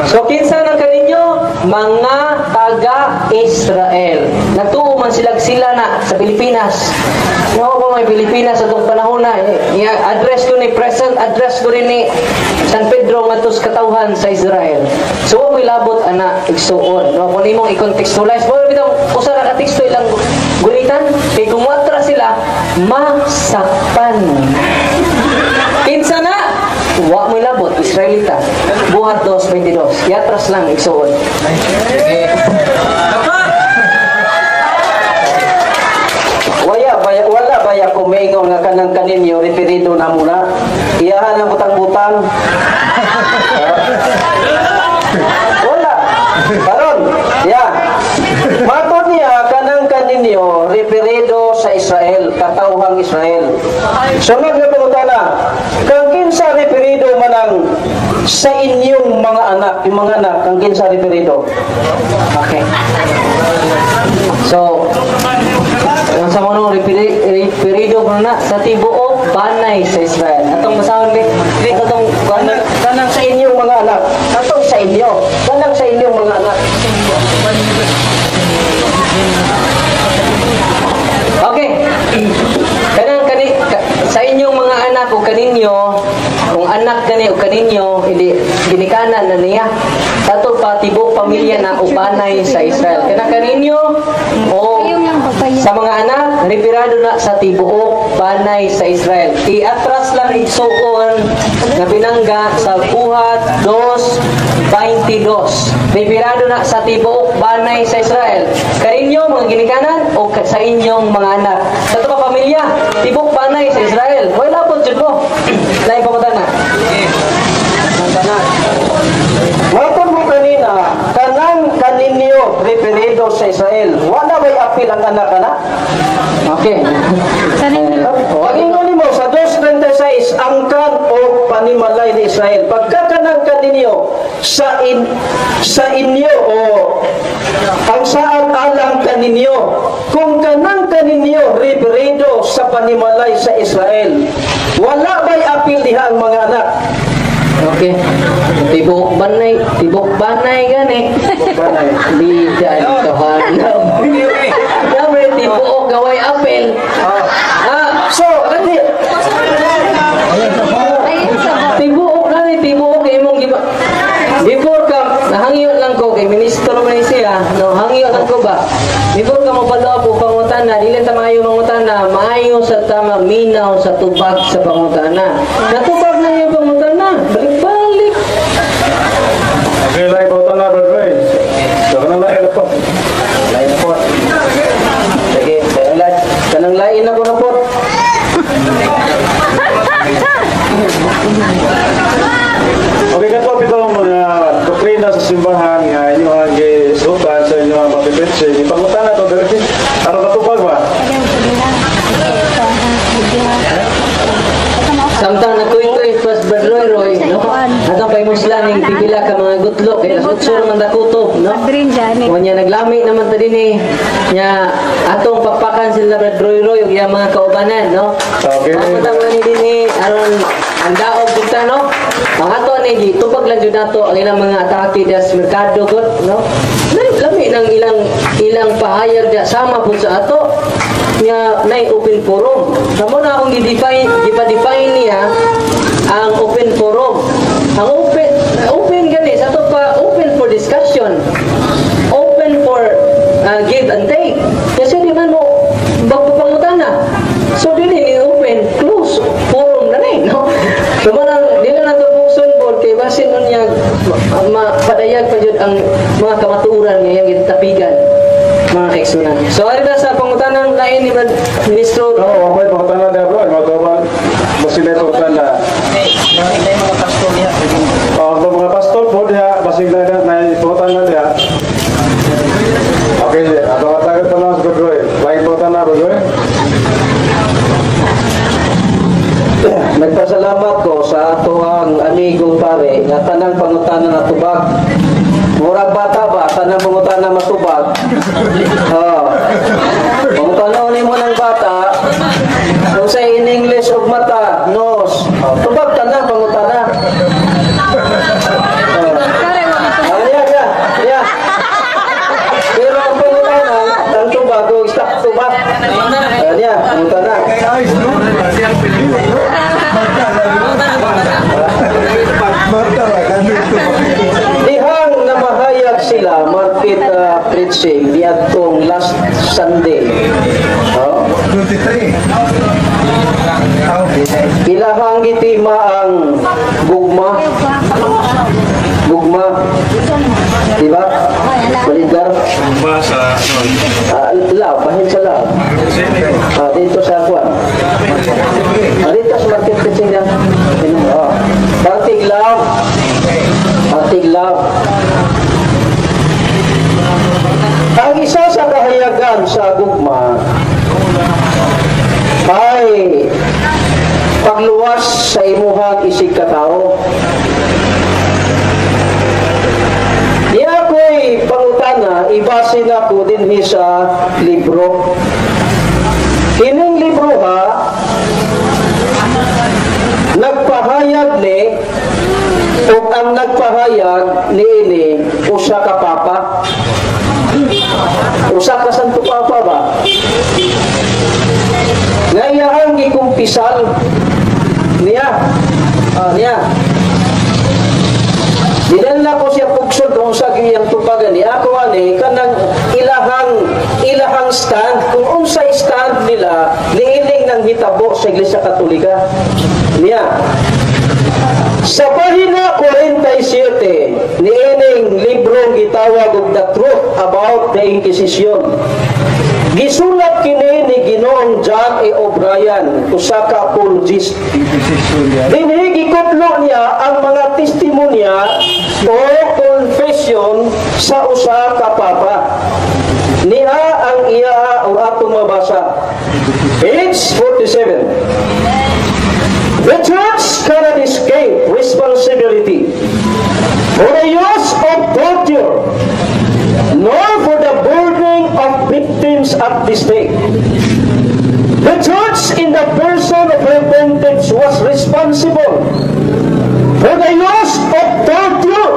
S2: So kinsa nang kaninyo? Mga taga-Israel. Nagtuo man sila sila na sa Pilipinas. No, ko may Pilipinas sa atong panahon na address ko ni present address ko rin ni San Pedro ngadto sa katawhan sa Israel. So wa mo'y labot ana, igsuon. No, kung imong i-contextualize mo bitaw usa ra ka teksto ilang gunitan kay kung moatra sila masakpan. Kinsa na? Wa mo'y labot, Israelita. Buhat 2:22. Yatras lang, igsuon.
S1: Wala baya, wala baya kumingon nga kanang kaninyo referido na muna. Iyahan ang butang-butang. Wala. Karon, ya. Matod niya kanang kaninyo referido sa Israel, katawhang Israel. Sunod nga pangutana, kang kinsa referido manang sa inyong mga anak, yung mga anak, kang kinsa referido?
S2: Okay. So, ang sa mga referido ko na sa tibuok banay sa Israel. Atong basahon ni atong
S1: Kanang, kanang sa inyong mga anak, atong sa inyo, kanang sa inyong mga anak.
S2: Okay. Kanang kani sa inyong mga anak o kaninyo, kung anak gani o kaninyo, hindi ginikanan na niya. Tato pa tibuok pamilya na ubanay sa Israel. Kana kaninyo o sa mga anak, referado na sa tibuok banay sa Israel. Iatras lang igsuon nga binangga sa Buhat 2:22. Referado na sa tibuok banay sa Israel. Kaninyo mga ginikanan o sa inyong mga anak. Sa ito pa pamilya, tibuok banay sa Israel. Wala po jud mo. Lain pa na.
S1: Matod mo kanina, kanang kaninyo referido sa Israel. Wala ba'y apil ang anak kana?
S2: Okay.
S1: Pag-ingon nimo sa 2:36, angkan o panimalay ni Israel. Pagka kanang kaninyo sa inyo o ang saat alang kaninyo, kung kanang kaninyo referido sa panimalay sa Israel, wala ba'y apil diha ang mga anak?
S2: Okay. Tibok banay gani.
S1: Banay.
S2: Bida ito hanap. Dapat tibuok gaway apel. Ah,
S1: So, di,
S2: tibuok gani, tibuok kay imong giba. Before ka nahangyo lang ko kay ministro man siya, no, hangyo lang ko ba. Before ka mopalo po pangutana, dili ta maayo mangutana, maayo sa tama minaw sa tubag sa pangutana. Natubag na yung pangutana, balik-balik.
S3: Okay, lain pangutana, Brother Ray. So, kanang lain na po.
S1: Lain po. Sige, kanang lain na ko na po.
S3: Okay, kato pito mga doktrina sa simbahan nga inyo ang gisutan sa inyo ang mapipitsi. Ipangutana to, Brother. Aron katubag ba?
S2: Samtang nagkuy-kuy pas Brother Roy, no? Atong kay musla ning pipila ka mga gutlo kay alas 8 man dakutob, no? Unya naglami naman ta dinhi. Nya atong pakpakan sila Brother Roy Roy ug iyang mga kaubanan, no?
S3: Okay.
S2: Ang mga ni dinhi aron ang daog kita, no? Ang ato ni gitubag lang jud nato ang ilang mga atake diya sa merkado gud, no? Lami nang ilang pahayag diya sama pud sa ato nga nay open forum. Kamo na akong gipa-define niya ang open forum. Ang open gani sa ato pa open for discussion. Open for give and take. Kasi di man mo magpapangutana. So dili ni open, close forum na ni, no? So mo nang dili na to pugson pod kay basin nun niya mapadayag pa jud ang mga kamatuoran nga iyang gitapigan mga kaigsunan. So ari na sa pangutanang lain ni Brad Ministro.
S3: No, okay, pangutana na bro. Mga tubag, basin na pangutana.
S1: Mga pastor niya.
S3: Oh, mga pastor po diha, basig na na pangutana diha. Okay, ato katagal pa lang sa Brother Roy. Lain pangutana. brother?
S1: Nagpasalamat ko sa ato ang amigong pare nga tanang pangutana na tubag. Murag bata ba, tanang pangutana matubag. Oh. Pangutana ni mo ng bata, kung sa in English og mata, nose. Oh, tubag tanang pangutana. Oh. Ah, yeah. Pero ang pangutana, ang tubag, o istak tubag. Ah, yeah, pangutana. Dihang namahayag sila market preaching diadtong last Sunday. Oh.
S6: 23.
S1: Ilahang gitima ang gugma. Gugma. Diba? Balidar.
S3: Gugma sa
S1: Love, bahin sa love. Dito sa kwan. Dito sa market preaching na. Oh. Parting love. Parting love. Ang isa sa kahayagan sa gugma ay pagluwas sa imuhang isig katao. Di ako'y pangutana, ibase na ko dinhi sa libro. Kining libro ha, nagpahayag ni, o ang nagpahayag niini usa ka papa. Usa ka Santo Papa ba? Nga iyahang gikumpisal niya. Niya. Dinala ko siya pugsod kung sa iyang tubagan ni ako ani kanang ilahang stand kung unsay stand nila niining nang hitabo sa Iglesia Katolika. Niya. Sa pahina 47 niining librong gitawag og The Truth About the Inquisition. Gisulat kini ni Ginoong John A. O'Brien, usa ka apologist. Dinhi gikutlo niya ang mga testimonya o confession sa usa ka papa. Niya ang iya o atong mabasa. Page 47. The Church cannot escape responsibility for the use of torture, nor for the burning of victims at the stake. The Church, in the person of her pontiffs, was responsible for the use of torture.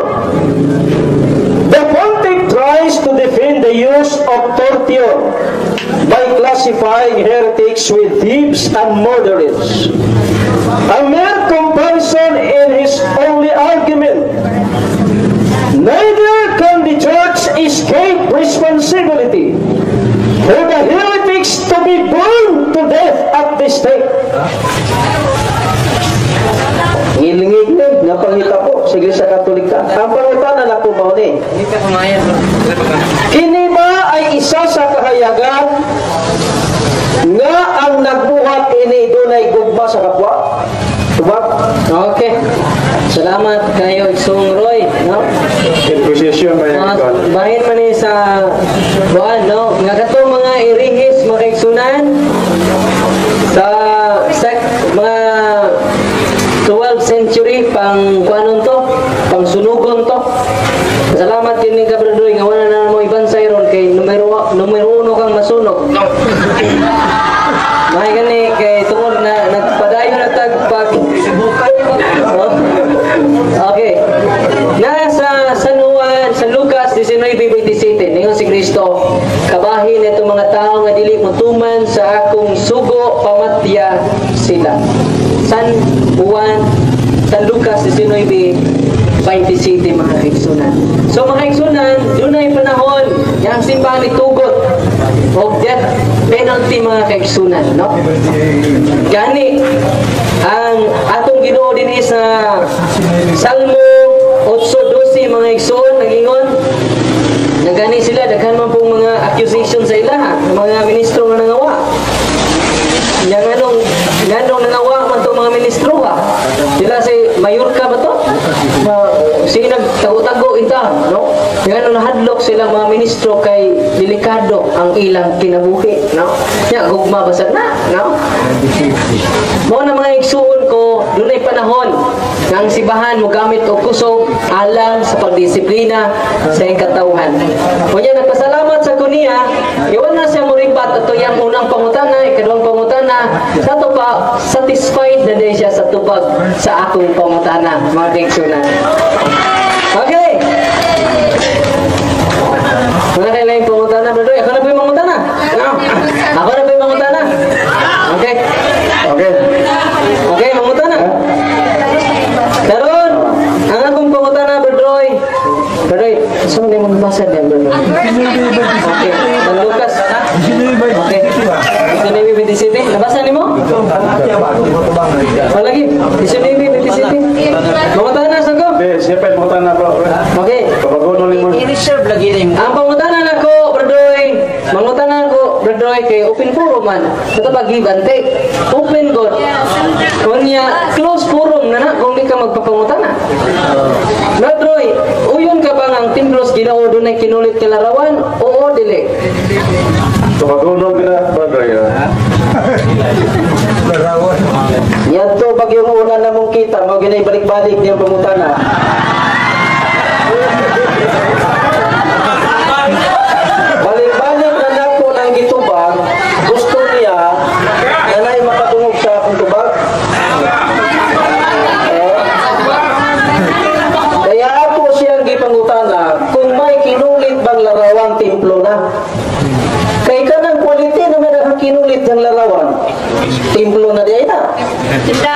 S1: The pontiff tries to defend the use of torture by classifying heretics with thieves and murderers. A mere comparison in his only argument. Neither can the Church escape responsibility for the heretics to be burned to death at the stake. Ngilingig ni, nga pangita po sa Iglesia Katolika. Ang pangutana na po mao ni. Kini ba ay isa sa kahayagan nga ang nagbuhat ini dunay gugma sa kapwa? Tubag?
S2: Okay. Salamat kayo, Igsong Roy, no?
S3: Inquisition ba yung
S2: Bahin man ni sa buwan, no? Nga katong mga irihis, mga kaigsunan sa mga 12th century pang kuanon to, pang sunugon to. Salamat kini ka Brother Roy nga wala na mo ibansay ron kay numero 1 kang masunog. May gani kay tungod na nagpadayon na tag pag Okay. Nasa San Juan, San Lucas 19:27, ningon si Kristo, kabahin itong mga tao nga dili motuman sa akong sugo, pamatya sila. San Juan, San Lucas 19:27, mga kaigsunan. So mga kaigsunan, dunay panahon yang simbahan ni tugot og death penalty mga kaigsunan, no? Gani ang atong Ginoo dinhi sa Salmo 8:12 mga igsoon nagingon nagani sila daghan man pong mga accusation sa ilaha mga ministro nga nangawa. Nya nganong nangawa man to mga ministro ha. Sila si Mayorka ba to? Sige nagtago-tago ita, no? Nganong nahadlok sila mga ministro kay delikado ang ilang kinabuhi. no? Nya gugma basag na, no? Mao na mga igsuon ko, dunay panahon nga ang simbahan mo gamit og kusog alang sa pagdisiplina sa iyang katawhan. Unya nagpasalamat sa kuniya, iwan na siya moribat ato iyang unang pangutana, ikaduhang pangutana, sa ato pa satisfied na din siya sa tubag sa akong pangutana, mga igsuonan. Okay. Wala kayo lang yung pangutana, brother. Ako na po yung mangutana. No? Ako na po yung mangutana. Okay.
S3: Okay.
S2: Okay, mangutana. Karon, ang akong pangutana, Brother Roy. Brother Roy, saan mo na magbasa niya, Brother Roy? Okay. San Lucas. Okay. 19:27. Nabasa ni mo? O lagi. 19:27. Mangutana sa ko.
S3: Di, siya pa yung pangutana bro.
S2: Okay.
S3: Kabagono ni mo.
S1: I-reserve lagi na
S2: Ang pangutana nako, Brother Roy, mangutana ko, Brother Roy, kay open forum man. Ito ba give and take? Open God. Kunya, close forum na na kung di ka magpapangutana. Brother Roy, uyon ka ba nga ang templo sa Ginoo dunay kinulit nga larawan? Oo, dili.
S3: Kabagono ka na, brother.
S1: Yan to, pag yung una na mong kita, mo ginay balik-balik niyang pangutana. Balik-balik na nako ng gitubag, gusto niya na na'y makatungog sa akong tubag. Eh? Kaya ako siyang gipangutana kung may kinulit bang larawan templo na. Kay kanang quality naman ang kinulit ng larawan, templo na di ay na.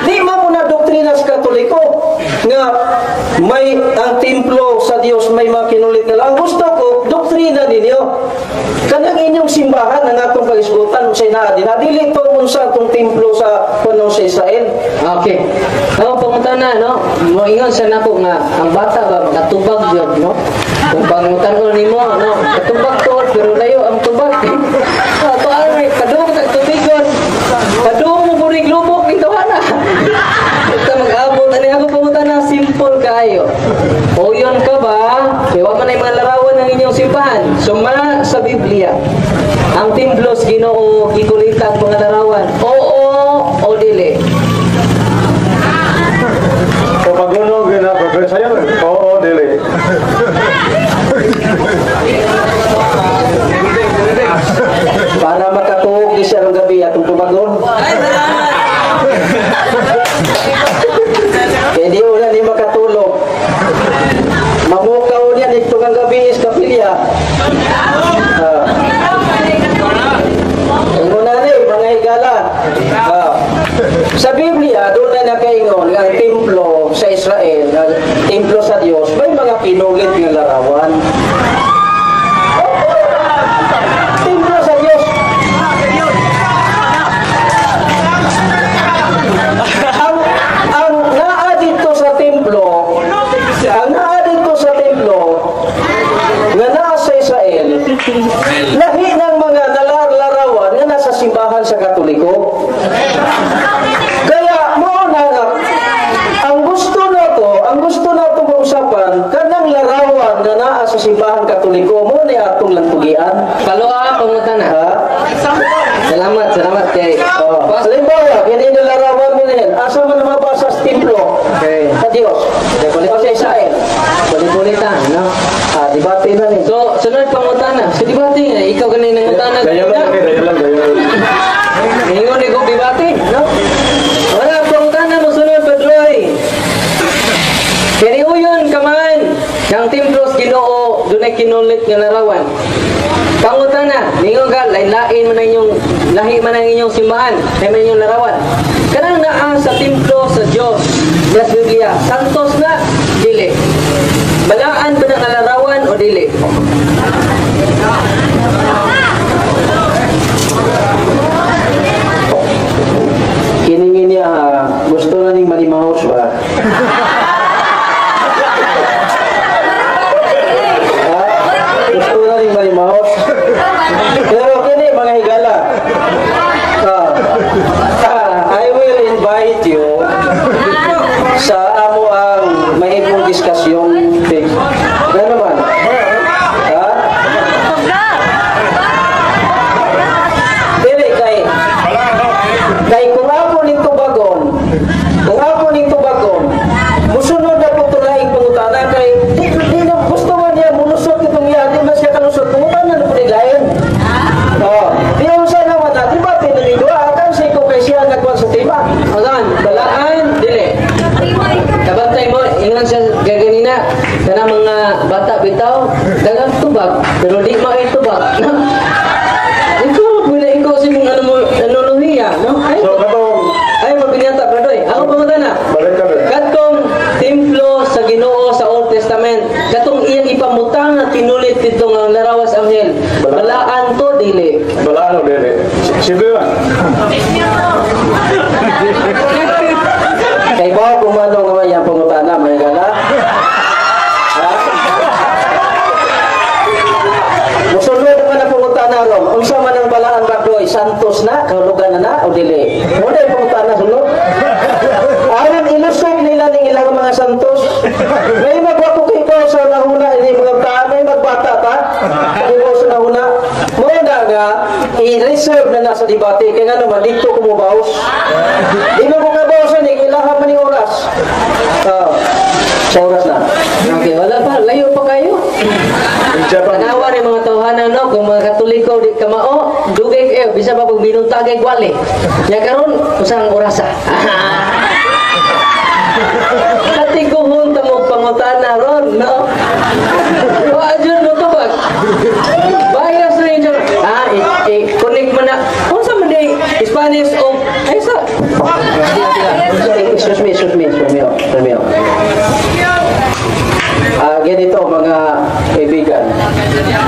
S1: Di man mo na doktrina sa Katoliko nga may ang templo sa Dios may mga kinulit na lang. Ang gusto ko, doktrina ninyo. Kanang inyong simbahan ang atong kagisgutan unsay naa din. Dili to unsa atong templo sa kuno sa Israel.
S2: Okay. Ako pangutana, no? Moingon sa nako nga ang bata ba makatubag gyud, no? Kung pangutan-on nimo, no? Katubag to pero layo ang tubag. Ato ari kadung sa tubigon. Kadung mo burig lubok ning tawana. Ito mag-abot ani ako pangutana simple kaayo. Uyon ka ba? Kay wa man ay mga larawan ng inyong simbahan. Suma sa Biblia. Ang templo sa Ginoo gikulitan mga larawan. Oo o dili.
S3: Kabagono ka na, brother. Sa'yo, oo, dili.
S1: Para makatuog di siya ng gabi atong tubagon.
S2: Ay, salamat.
S1: Kaya di wala ni makatulog. Mamukaw niya nito ng gabi is kapilya. Ingon na ni, mga higala. Sa Biblia, doon na nakaingon ang templo sa Israel, ang templo sa Dios, may mga kinulit nga larawan. Templo sa Dios. Ang naa dito sa templo, ang naa dito sa templo nga naa sa Israel, lahi ng mga larawan nga nasa simbahan sa Katoliko. Kaya mao na nga ang gusto nato mausapan kanang larawan nga naa sa simbahan Katoliko mo ni atong lantugian.
S2: Paloa pangutana.
S1: Ha?
S2: Salamat, salamat kay.
S1: Oh. Halimbawa, kini na larawan mo niyan. Asa man mabasa sa templo?
S2: Okay.
S1: Sa Dios. O sa Israel.
S2: Kulit-kulit no?
S1: Ah, debate na ni.
S2: So, sunod pangutana. So, debate nga ikaw ganay nangutana.
S3: Dayo lang, dayo lang, dayo lang.
S2: Ingon ni kong debate, no? Wala pangutana mo sunod Padroy. Kini uyon ka man ng templo sa Ginoo dunay kinulit nga larawan. Pangutana, ningon ka lain-lain man ang inyong lahi man ang inyong simbahan, lahi man inyong larawan. Kanang naa sa templo sa Dios, sa Biblia, santos na dili. Balaan ba na larawan o dili?
S1: Kiningin niya, gusto na ning malimahos ba? Ha? Gusto na ning malimahos? Pero kini mga higala. I will invite you sa amo ang mahimong diskusyon. Gano man? Ha? Santos na, kahulugan na na, o dili? Mao na pangutana sunod. Aron ilusog nila ning ilang mga santos. May magwapo kay sa nahuna ini mga tao, may magbata ta. Kay sa nahuna. Mao na nga i-reserve na na sa debate kay ngano man dito ko mobaos. Di mo ko kabaos ni ilaha man ni oras. Sa oras na.
S2: Okay, wala pa, layo pa kayo. Tanawa ni mga tawhana, no, kung mga Katoliko di kamao, dugay kayo, bisa pa pag binuntagay gwali. Ya karon usang orasa. Katiguhon ta mo pangutana ron, no? Wa jud mo tubag. Bias na yun. Ah, connect man na. Unsa man di Spanish o ay sa
S1: Excuse me, excuse me, excuse me, excuse me. Ganito mga kaibigan.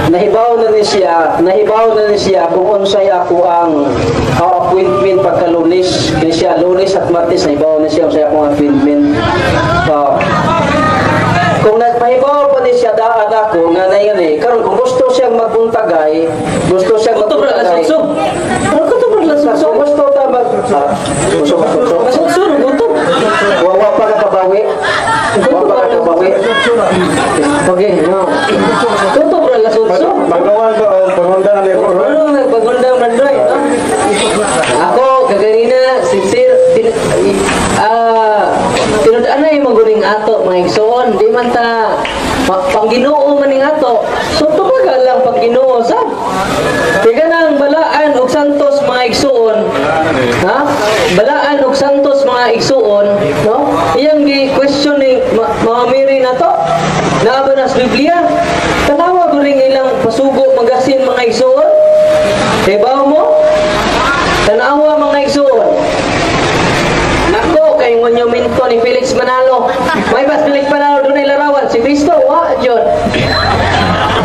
S1: Nahibaw na ni siya kung unsay ako ang appointment pagka Lunes. Kini siya Lunes at Martes, nahibaw na siya unsay akong appointment. Kung nagpahibaw pa ni siya daan ako nga na yun eh. Karon kung gusto siyang magbuntagay, gusto siyang
S2: Kutob ra
S1: magbuntagay.
S2: lasugsob. Ano kutob ra lasugsob?
S1: Kung gusto ta mag gusto gusto.
S2: Lasugsob kutob.
S1: Wa pa ka kabawi. Wa pa ka kabawi.
S2: Okay, no. Kutob ra lasugsob.
S3: Magawan ko ang pangunda na ni Roy.
S2: Ano nagpagundang Brad Roy, no? Ako kaganina sincere tin, tinud-anay maguring ato mga igsoon, di man ta pangginoo man ning ato, so tumagal lang pangginoo sa kay nang balaan og santos mga igsoon, ha, balaan og santos mga igsoon, no, iyang gi question ni Mama Mary na to, naa ba na sa Biblia? Tanawa guring ilang pasugo magasin mga igsoon. Hibaw mo, tanawa mga igsoon. Nako, kay monumento ni Felix Manalo. May bas Felix Manalo dunay larawan si Kristo, wa jud.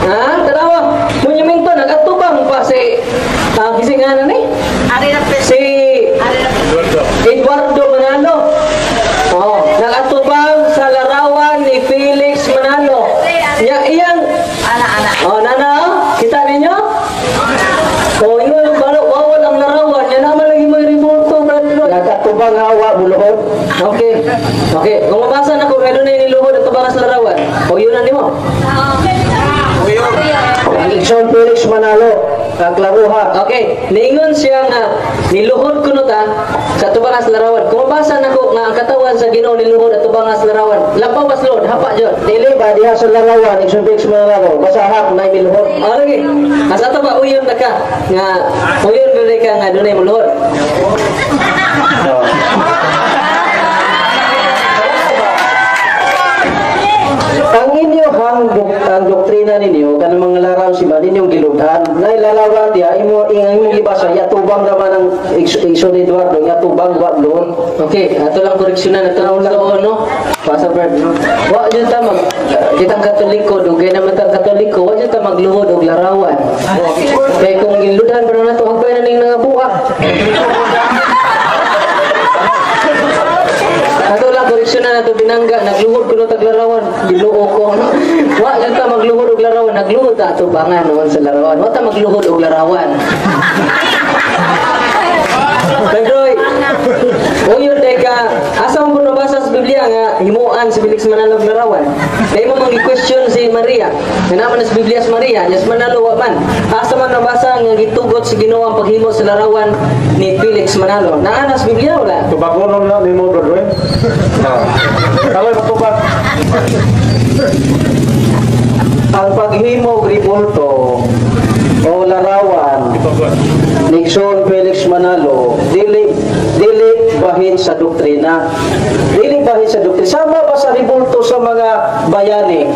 S2: Ha, tanawa, monumento nagatubang pa si kisinganan ni si Eduardo Manalo. Oh, nagatubang sa larawan ni Felix Manalo. Ya iyang Oh, nana, kita ninyo? Oh, ingon balo bawal ang larawan. Yan naman lagi may rebulto, Brad Roy.
S1: Nagatubang hawa buluhod.
S2: Okay. Okay, kung mabasa na ko meron na iniluhod at tubangas larawan. O yun na nimo.
S1: Igsoon Felix Manalo, ang klaruha.
S2: Okay, niingon siya nga niluhod kuno ta sa tubangas larawan. Kung mabasa nako nga ang katawan sa Ginoo niluhod at tubangas larawan. Lampaw pas luhod, hapa jud.
S1: Dili ba diha sa larawan, Igsoon Felix Manalo, basahak na miluhod.
S2: Oh, lagi. Asa to ba uyon na ka nga uyon dili ka nga dunay muluhod.
S1: Ang inyo ang doktrina ninyo kanang mga larawan si man inyong giludhan. Na ilarawan diha imo imong gibasa yatubang naman ang Igsoon Eduardo yatubang wa luhod.
S2: Okay, ato lang koreksyonan ato lang so, no. Pasa Brad, no. Wa jud ta mag kitang Katoliko, dugay naman tang Katoliko, wa jud ta magluhod og larawan. Kay kung giludhan pa nato hagbay na ning nangabuak. Ato lang koreksyonan ato binangga, nagluhod kuno tag larawan, Ginoo ko, no. Wa jud ta magluhod og larawan, nagluhod ta ato bangan nuon sa larawan. Wa ta magluhod og larawan. Pedroy, uyon teka, asa mo nabasa sa Biblia nga himuan si Felix Manalo og larawan? Dahil mo mangi-question si Maria. Nga naman sa Biblia si Maria, yes Manalo wa man. Asa man nabasa nga gitugot si Ginoo ang paghimo sa larawan ni Felix Manalo? Naa na sa Biblia wala?
S3: Tubagonon na nimo Brad Roy. Kaloy matubag.
S1: Ang paghimo og rebulto o larawan ni Igsoon Felix Manalo dili dili bahin sa doktrina. Dili bahin sa doktrina. Sama ba sa rebulto sa mga bayani?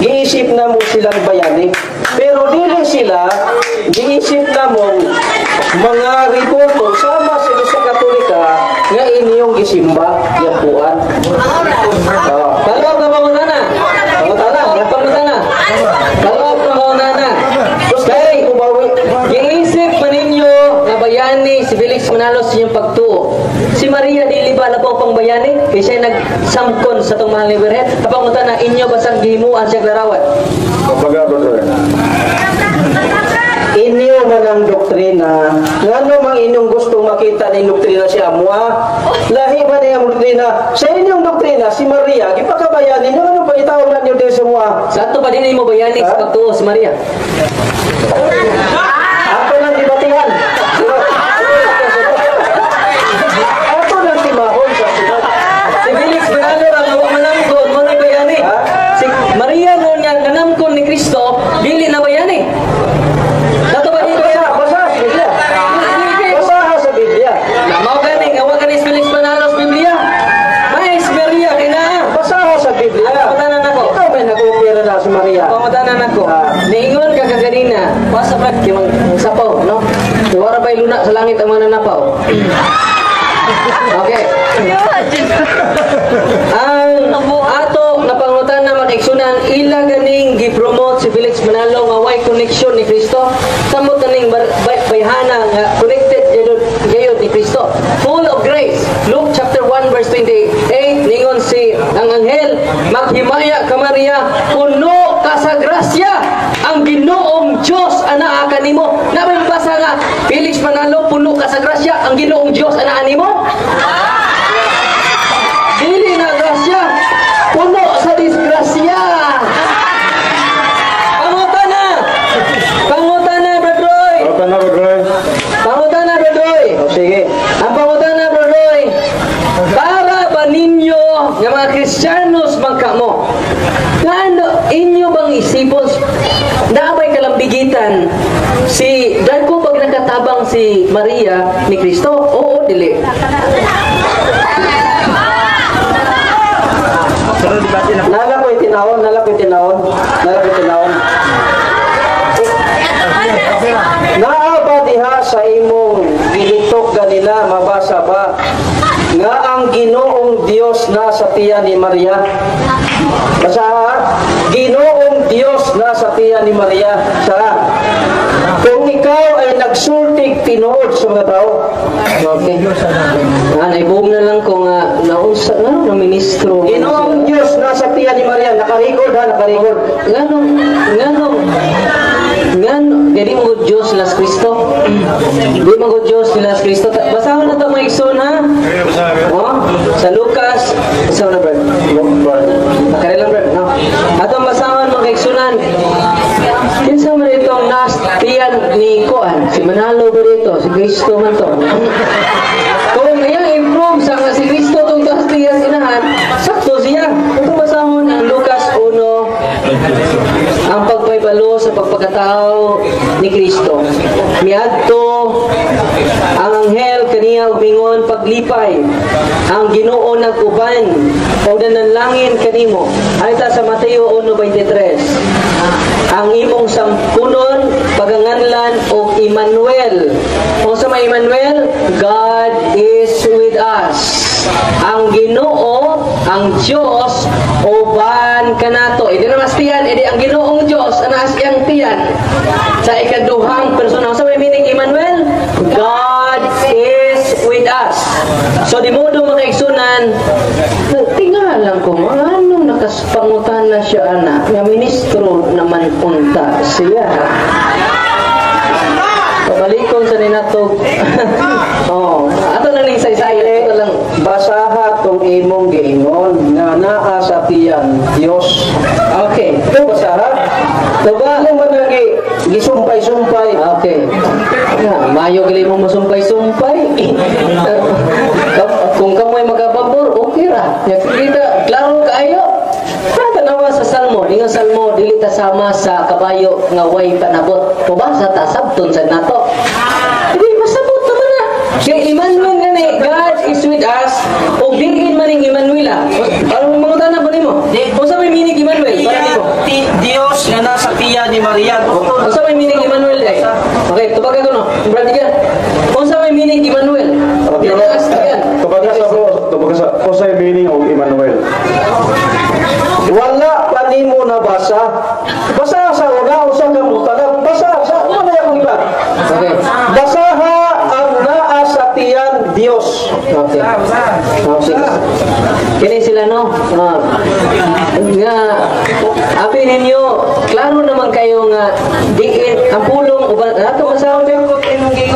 S1: Giisip na mo silang bayani. Pero dili sila giisip na mong mga rebulto sama sila sa Katolika nga inyong gisimba yampuan. Oh.
S2: Palawag na pangutana.
S1: Pangutana.
S2: Pangutana. Palawag na pangutana.
S1: Kay
S2: Giisip pa ninyo nga bayani si Felix Manalo sa inyong pagtuo. Si Maria dili ba labaw pang bayani? Kay siya nagsamkon sa itong mahal ni Birhen. Pangutana inyo basang gihimuan siya larawan.
S3: Kumbaga Brad Roy.
S1: Inyo man ang doktrina. Ngano mang inyong gustong makita ni doktrina si Amwa? Lahi man ang doktrina. Sa inyong doktrina, si Maria, gipakabayan ninyo, ano pa itawag na ninyo din sa mua?
S2: Sa ato pa din mo bayani sa
S1: Ha?
S2: pagtuo si Maria.
S1: Ato nang debatihan. Ato nang timahon sa sunod.
S2: Si Felix Manalo ra nga wa manamkon mo ni bayani.
S1: Ha?
S2: Si Maria noon nga nanamkon ni Kristo, dili na bayani. Dato ba dito?
S1: Basa, basa sa Biblia. Basa sa Biblia.
S2: Mao gani nga wa gani si Felix Manalo sa Biblia. Mais Maria kay naa.
S1: Basa sa Biblia.
S2: Pangutanan ako.
S1: Ikaw may nag-opera na si Maria.
S2: Pangutanan ako. Niingon ka kaganina, wasa pa kay mang sapaw, no? Wara ba'y luna sa langit ang mga nanapaw? Okay. Ang ato na pangutana, mga kaigsunan, ila ganing gi-promote si Felix Manalo nga way connection ni Kristo. Samot kaning bayhana nga connected gayud gayud ni Kristo. Full of grace. Luke chapter 1 verse 28, ningon si ang anghel, "Maghimaya ka, Maria, puno ka sa grasya. Ang Ginoong Dios anaa kanimo." Na may mabasa nga Felix Manalo, puno ka sa grasya, ang Ginoong Dios anaa nimo? Dili na grasya, puno sa disgrasya. Pangutana. Pangutana, Brad Roy.
S3: Pangutana, Brad Roy.
S2: Pangutana, Brad Roy.
S1: O, sige.
S2: Ang pangutana, Brad Roy. Para ba ninyo nga mga Kristiyanos man kamo? Ngano inyo bang isipon naa bay kalambigitan si dahil pag nakatabang si Maria ni Kristo? Oo, dili.
S1: Nala ko'y tinawon, nala ko'y tinawon, nala ko'y tinawon. Naa ba diha sa imong gilitok ganina, mabasa ba nga ang Ginoong Dios na sa tiyan ni Maria? Basa ha? Ginoong Dios na sa tiyan ni Maria. Sa kung ikaw ay nagsultig tinuod sa mga tao.
S2: Okay. Ah, naibuom na lang ko nga nausa nga na ministro.
S1: Ginoong Dios na sa tiyan ni Maria, naka-record ha, naka-record.
S2: Ngano dili mo Diyos nila sa Kristo. Di mo Diyos nila sa Kristo. Basahon na to, mga igsoon, ha. Oh, sa Lucas, basahon na, brad. Nakare lang, brad, no. Atong basahon, mga kaigsunan. Kinsa man itong nas tiyan ni Kuan? Si Manalo ba dito? Si Kristo man to. Kung iyang improve sa nga si Kristo itong tas tiyan inahan, sakto siya. Itong basahon ang Lucas 1, ang pagpaybalo sa pagpagkatao ni Kristo. Miadto ang anghel kaniya ug mingon, "Paglipay, ang Ginoo nag-uban ug nanalangin kanimo." Ay ta sa Mateo 1:23. Ang imong sampunon paganganlan og Emmanuel. Unsa may Emmanuel? God is with us. Ang Ginoo, ang Dios uban kanato. Idi na mas tiyan, idi ang Ginoong Dios ana iyang tiyan. Sa ikaduhang persona, unsa may meaning Emmanuel? God is with us. So di modo, mga kaigsunan, tingala ko ano nakaspangutan na siya ana nga ministro naman unta siya. Pabalikon sa ninatog. Oh, ato na ning saysay ato lang.
S1: Basaha tong imong giingon nga naa sa tiyan Dios.
S2: Okay.
S1: Ito basaha.
S2: Diba?
S1: Ano man ang gisumpay-sumpay?
S2: Okay. Ya, mayo gali mo masumpay-sumpay. Kung kamoy magababor, okay ra. Ya, kita klaro kaayo. Tanawa sa Salmo, ingon Salmo, dili ta sama sa kabayo nga way panabot. Pabasa ta sabton sa nato. Hindi masabot naman na. Kay Emmanuel nga ni, God is with us, o diin man ning Emmanuel ah. Parang mangutana ba nimo? Unsa may meaning Emmanuel? Para nimo.
S1: Dios nga nasa tiyan ni Maria.
S2: Unsa may meaning Emmanuel eh? Okay, tubaga ko no. Brad yan. Unsa may meaning Emmanuel? Dinaas yan.
S3: Tubaga sa bro, tubaga sa unsay meaning og Emmanuel?
S1: Wala pa nimo nabasa. Basa sa una usa ka mutana. Basa sa una na akong iba.
S2: Okay.
S1: Basaha ang naa sa tiyan Dios.
S2: Okay. Okay. Kini sila, no? Nga, abi ninyo, klaro naman kayo nga diin ang pulong uban ato masahon ba? Okay.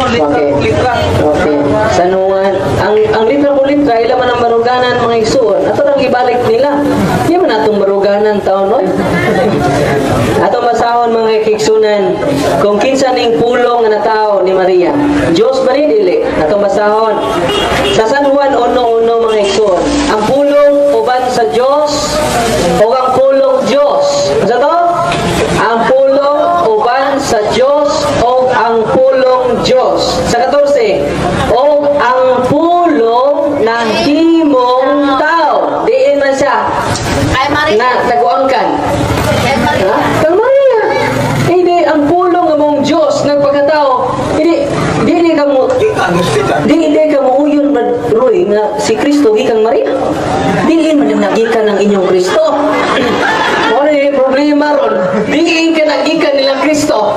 S2: Okay. San Juan, ang litra po litra ila man ang baruganan, mga igsuon. Ato nang ibalik nila. Di man atong baruganan taon oy. Ato masahon, mga igsunan, kung kinsa ning pulong nga natawo ni Maria. Diyos ba ni dili? Ato masahon. Sa San Juan 1:1, mga igsuon. Ang pulong uban sa Dios o ang pulong Dios. Ano to? Ang pulong uban sa Dios o ang pulong Dios. Sa 14, o ang pulong nahimong tao. Diin man siya
S4: Ay, Maria.
S2: Na taguangkan.
S4: Kay Maria.
S2: Ha? Kang Maria. Hindi ang pulong nga mong Diyos nagpakatao. Hindi dili ka mo dili ka mo uyon man, Roy, nga si Kristo gikang Maria. Dili man yung nagikan ng inyong Kristo. Wala yung problema ron. Dili ka nagikan nilang Kristo.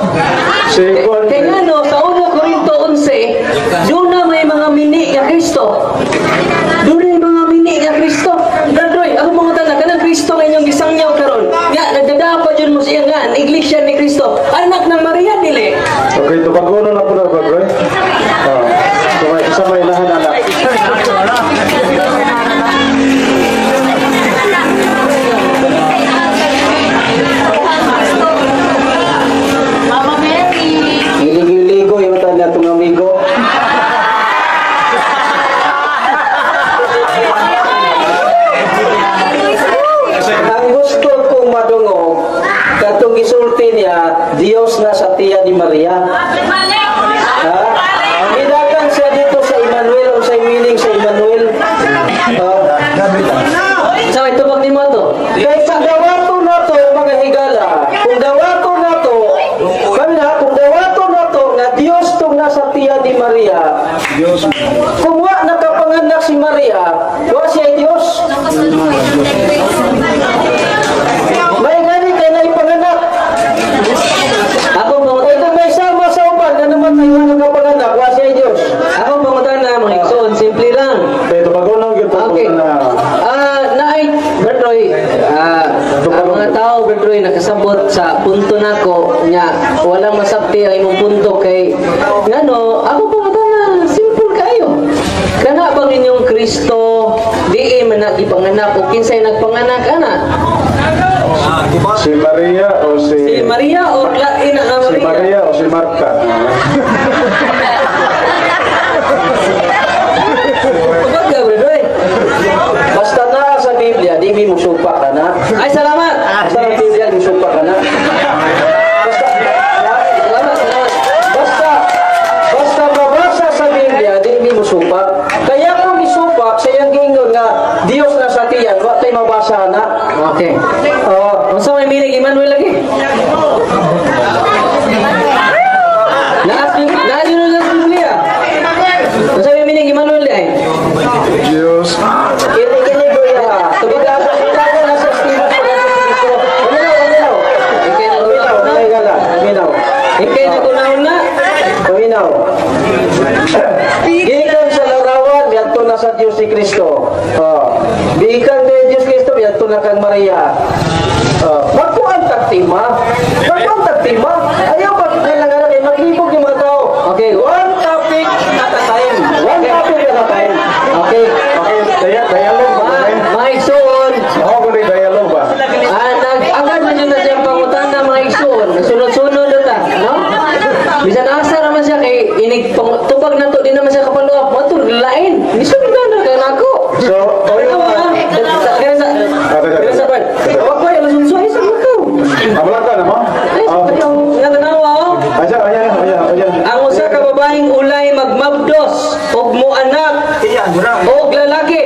S3: Si Juan,
S2: Kaya nga no, sa 1 Corinto 11, doon na may mga mini nga Kristo. Doon na may mga mini nga Kristo. Brad Roy, ako mga tanan, kanang Kristo nga inyong gisangyaw karon. Nga, nagdadapa dyan mo siya nga, ang iglesia ni Kristo. Anak ng Maria, dili.
S3: Okay, tubagono na po na, Brad Roy. Ah, sa may inahan anak.
S4: Mama Mary.
S1: Giligo yung tanan itong amigo. Ang gusto kong madungog, katong gisulti niya, Dios na sa tiya ni Maria. Ha? Midakan siya dito sa Emmanuel o sa meaning sa Emmanuel.
S2: Sa may tubag ni mo to.
S1: Kay kung dawato na to, mga higala, kung dawato na to, kami na, kung dawato na to, nga Dios tong nasa tiya ni Maria, kung wa nakapanganak si Maria, wa siya Dios. May ngani kay naipanganak.
S2: Ako
S1: Kay
S2: pangutan,
S1: kung may sama sa uban nga namatay wa nakapanganak, wa siya Dios.
S2: Ako pangutana, mga igsoon, simple lang.
S3: Okay, tubagono gyud po
S2: Okay.
S3: na.
S2: Naay, Brad Roy, ang mga tao, Brad Roy, nakasabot sa punto nako nya walang masabti ang imong punto kay ngano ako pangutana, simple kayo. Kana bang inyong Kristo di man nagipanganak o kinsay nagpanganak ana?
S3: Si Maria o si
S2: Si Maria o lain na nga
S3: Si
S2: Maria?
S3: Maria o si Marta.
S2: Kumbaga, Brad Roy.
S1: Basta naa sa Biblia, di mi musupa ka na.
S2: Ay, salamat.
S1: Basta sa Biblia, di musupa ka na. Basta,
S2: Salamat, salamat.
S1: basta, basta mabasa sa Biblia, di mi musupak. Kaya kung misupak, sa iyang giingon nga, Dios na sa tiyan, wa tay mabasa na.
S2: Okay.
S1: Oh,
S2: Unsa may meaning Emmanuel lagi? Naas naas yun sa Biblia. Unsa may meaning Emmanuel ay?
S3: Diyos.
S1: Kini kini kuya. Tubig ako na sa Stephen pa sa Kristo. Uminaw, uminaw.
S2: Ikay
S1: Uminaw,
S2: naguna-una.
S1: higala, uminaw.
S2: Ikay naguna-una.
S1: Uminaw. Gikan sa larawan, miadto na sa Diyos si Kristo. Oh. Gikan kay Diyos Kristo, miadto na kang Maria. Oh. Magkuan tagtima. Magkuan tagtima. Ayaw pa kailangan kay maglibog yung mga tao.
S2: Okay.
S1: One topic at a time. One topic at a time.
S2: Okay.
S3: Okay, dialogue ba?
S2: Mga igsoon,
S3: Ako ko ni dialogue ba?
S2: Nag-agad man yun na siyang pangutana, mga igsoon. Sunod-sunod na ta, no? Bisan asa raman siya kay inig tubag na to di naman siya kapaluap. Mo lain. Gisunod na kay nako.
S3: So,
S2: Ano ba? Kaya sa kaya sa Brad. Wag ko yung sunsoy sa makaw.
S3: Amala ka na mo?
S2: Ay, nga tanawa oh.
S3: Aja, aja, aja, aja.
S2: Ang usa ka babaeng ulay magmabdos og moanak og lalaki.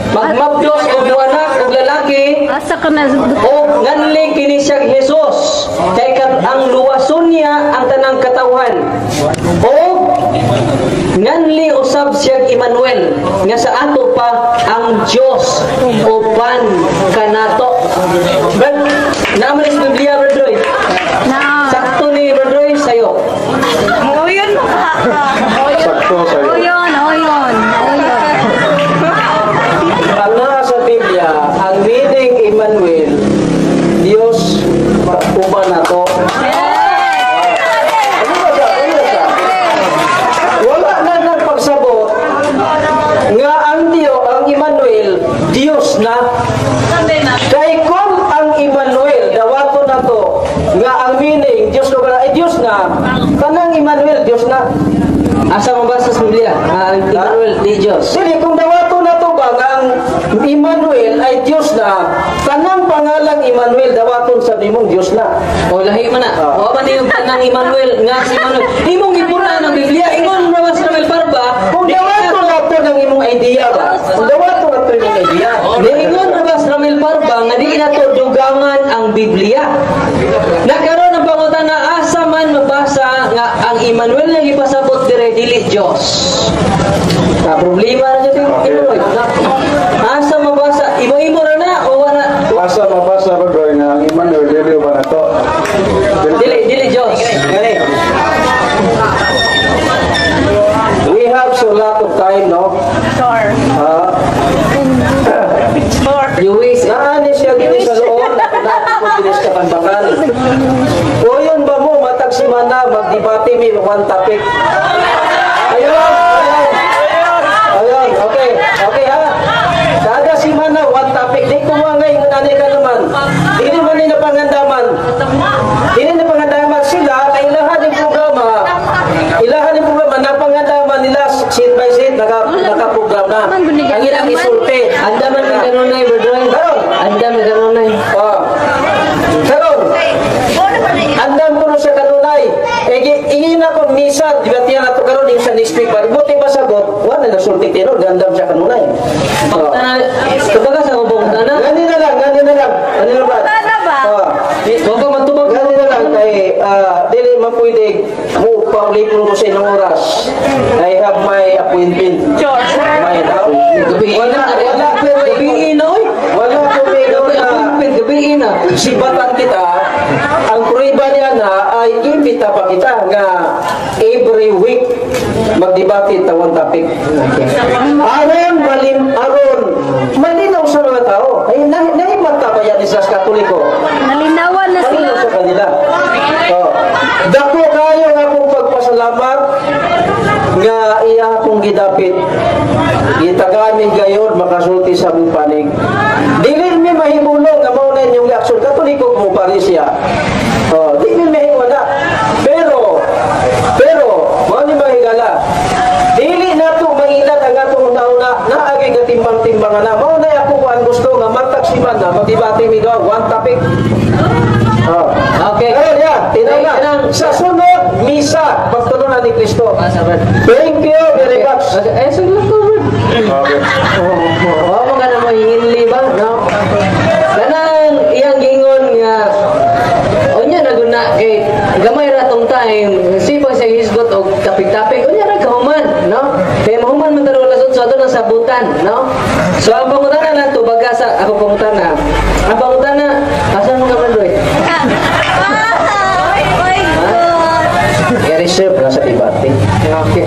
S2: Magmabdos og moanak og lalaki
S4: Asa ka na?
S2: og nganli kini siya Jesus. Kay ang luwason niya ang tanang katawhan. Og nganli usab siya Emmanuel nga sa ato pa ang Dios uban kanato. Brad, naaman sa Biblia, Brad Roy.
S4: Na.
S2: Sakto ni Brad Roy sayo.
S4: Oyon mo ka.
S3: Sakto sa'yo.
S4: Oyon, oyon.
S2: Nga ang Emmanuel di Diyos.
S1: Dili, kung dawato na to ba nga ang Emmanuel ay Diyos na, tanang pangalang Emmanuel dawaton sa nimong Diyos na.
S2: O lahi man na. O man yung tanang Emmanuel nga si Emmanuel. Imong gipuna ng Biblia ingon ra si Ramel Parba.
S1: Kung dawato na to ng imong idea ba? Kung dawato na to imong idea.
S2: Niingon ra ba si Ramel Parba nga di nato dugangan ang Biblia. Nakaroon ang pangutana, asa man mabasa nga ang Emmanuel nga gipasabot dire dili Dios? Na problema ra jud yung Emmanuel. Asa mabasa, imo-imo ra na o wala?
S3: Asa mabasa ba, bro, nga ang Emmanuel dili ba na to?
S2: Dili dili Dios.
S1: Gani. We have so lot of time, no?
S4: Sure.
S1: Ah,
S4: Sure.
S2: You waste.
S1: Naani siya diri sa loob, naako diri sa katambakan. O yun ba mo, matag simana, magdebate mi one topic. Ayun, ayun. Ayun, okay. Okay ha? Kada simana, one topic. Di ko mga ngayon, nanay ka naman. Dili man ni napangandaman. Dili na pangandaman sila, kay ilahan yung programa. Ilahan yung programa, napangandaman nila sheet by sheet, naka-program na. Ang ilang isulti.
S2: Andaman man kanunay, bro.
S1: Karon.
S2: Andam man kanunay.
S1: Oh. Karon, andam ko no sa kanunay. Ingin ako misa, di ba tiyan ato karon yung sa next week ba? Buti pa sagot, wala na sulti tinon, gandam sa kanunay. Oh.
S2: Pangutana, kumbaga sa akong pangutana.
S1: Gani na lang, gani na lang. Gani na lang.
S4: Pangutana ba?
S1: Oh.
S2: Wa pa matubag.
S1: Gani na lang kay dili man pwede mo paulipon ko sa inyong oras. I have my appointment.
S4: Sure.
S1: My now.
S2: Gabi
S1: Wala, wala,
S2: Gabi na oy.
S1: Wala ko meron na
S2: Appointment gabi na.
S1: sibatan kita, ang prueba niya na ay imbita pa kita nga every week magdebate ta one topic. Aron malim aron malinaw sa mga tao. Ay nahimata ba yan sa Katoliko?
S4: Nalinawan na sila.
S1: Malinaw sa kanila. Oh. Dako kayo nga akong pagpasalamat nga iya akong gidapit. Gitagamin gayon makasulti sa aming panig. Dili mi mahimulong nga mao na inyong reaksyon. Katoliko mo pari siya. Oh, di mi mahimula. Pero pero mao ni mahigala. Dili nato mangilan ang atong una naagi nga timbang-timbangan na. Mao na ako kuan gusto nga matag simana magdebate mi doon one topic. Oh.
S2: Okay.
S1: Ayun ya, tinaw na.
S2: Kanang-
S1: Sa sunod, misa, pagtulunan ni Kristo.
S2: Ah, sabar.
S1: Thank you very much.
S2: Eh, sunod ko, bro.
S3: Okay.
S2: Oo, mo ka na mahinginli ba? No? Kanang iyang gingon nga unya na guna kay gamay ra tong time sipag siya hisgot og topic-topic, unya ra kahuman, no? Kay mahuman man tarong alas 8 ato nang sabutan, no? So ang pangutana nato baga sa ako pangutana, ang pangutana, asa mo ka man, Roy?
S4: Ah, oh my God.
S1: I-reserve na sa debate.
S2: Okay.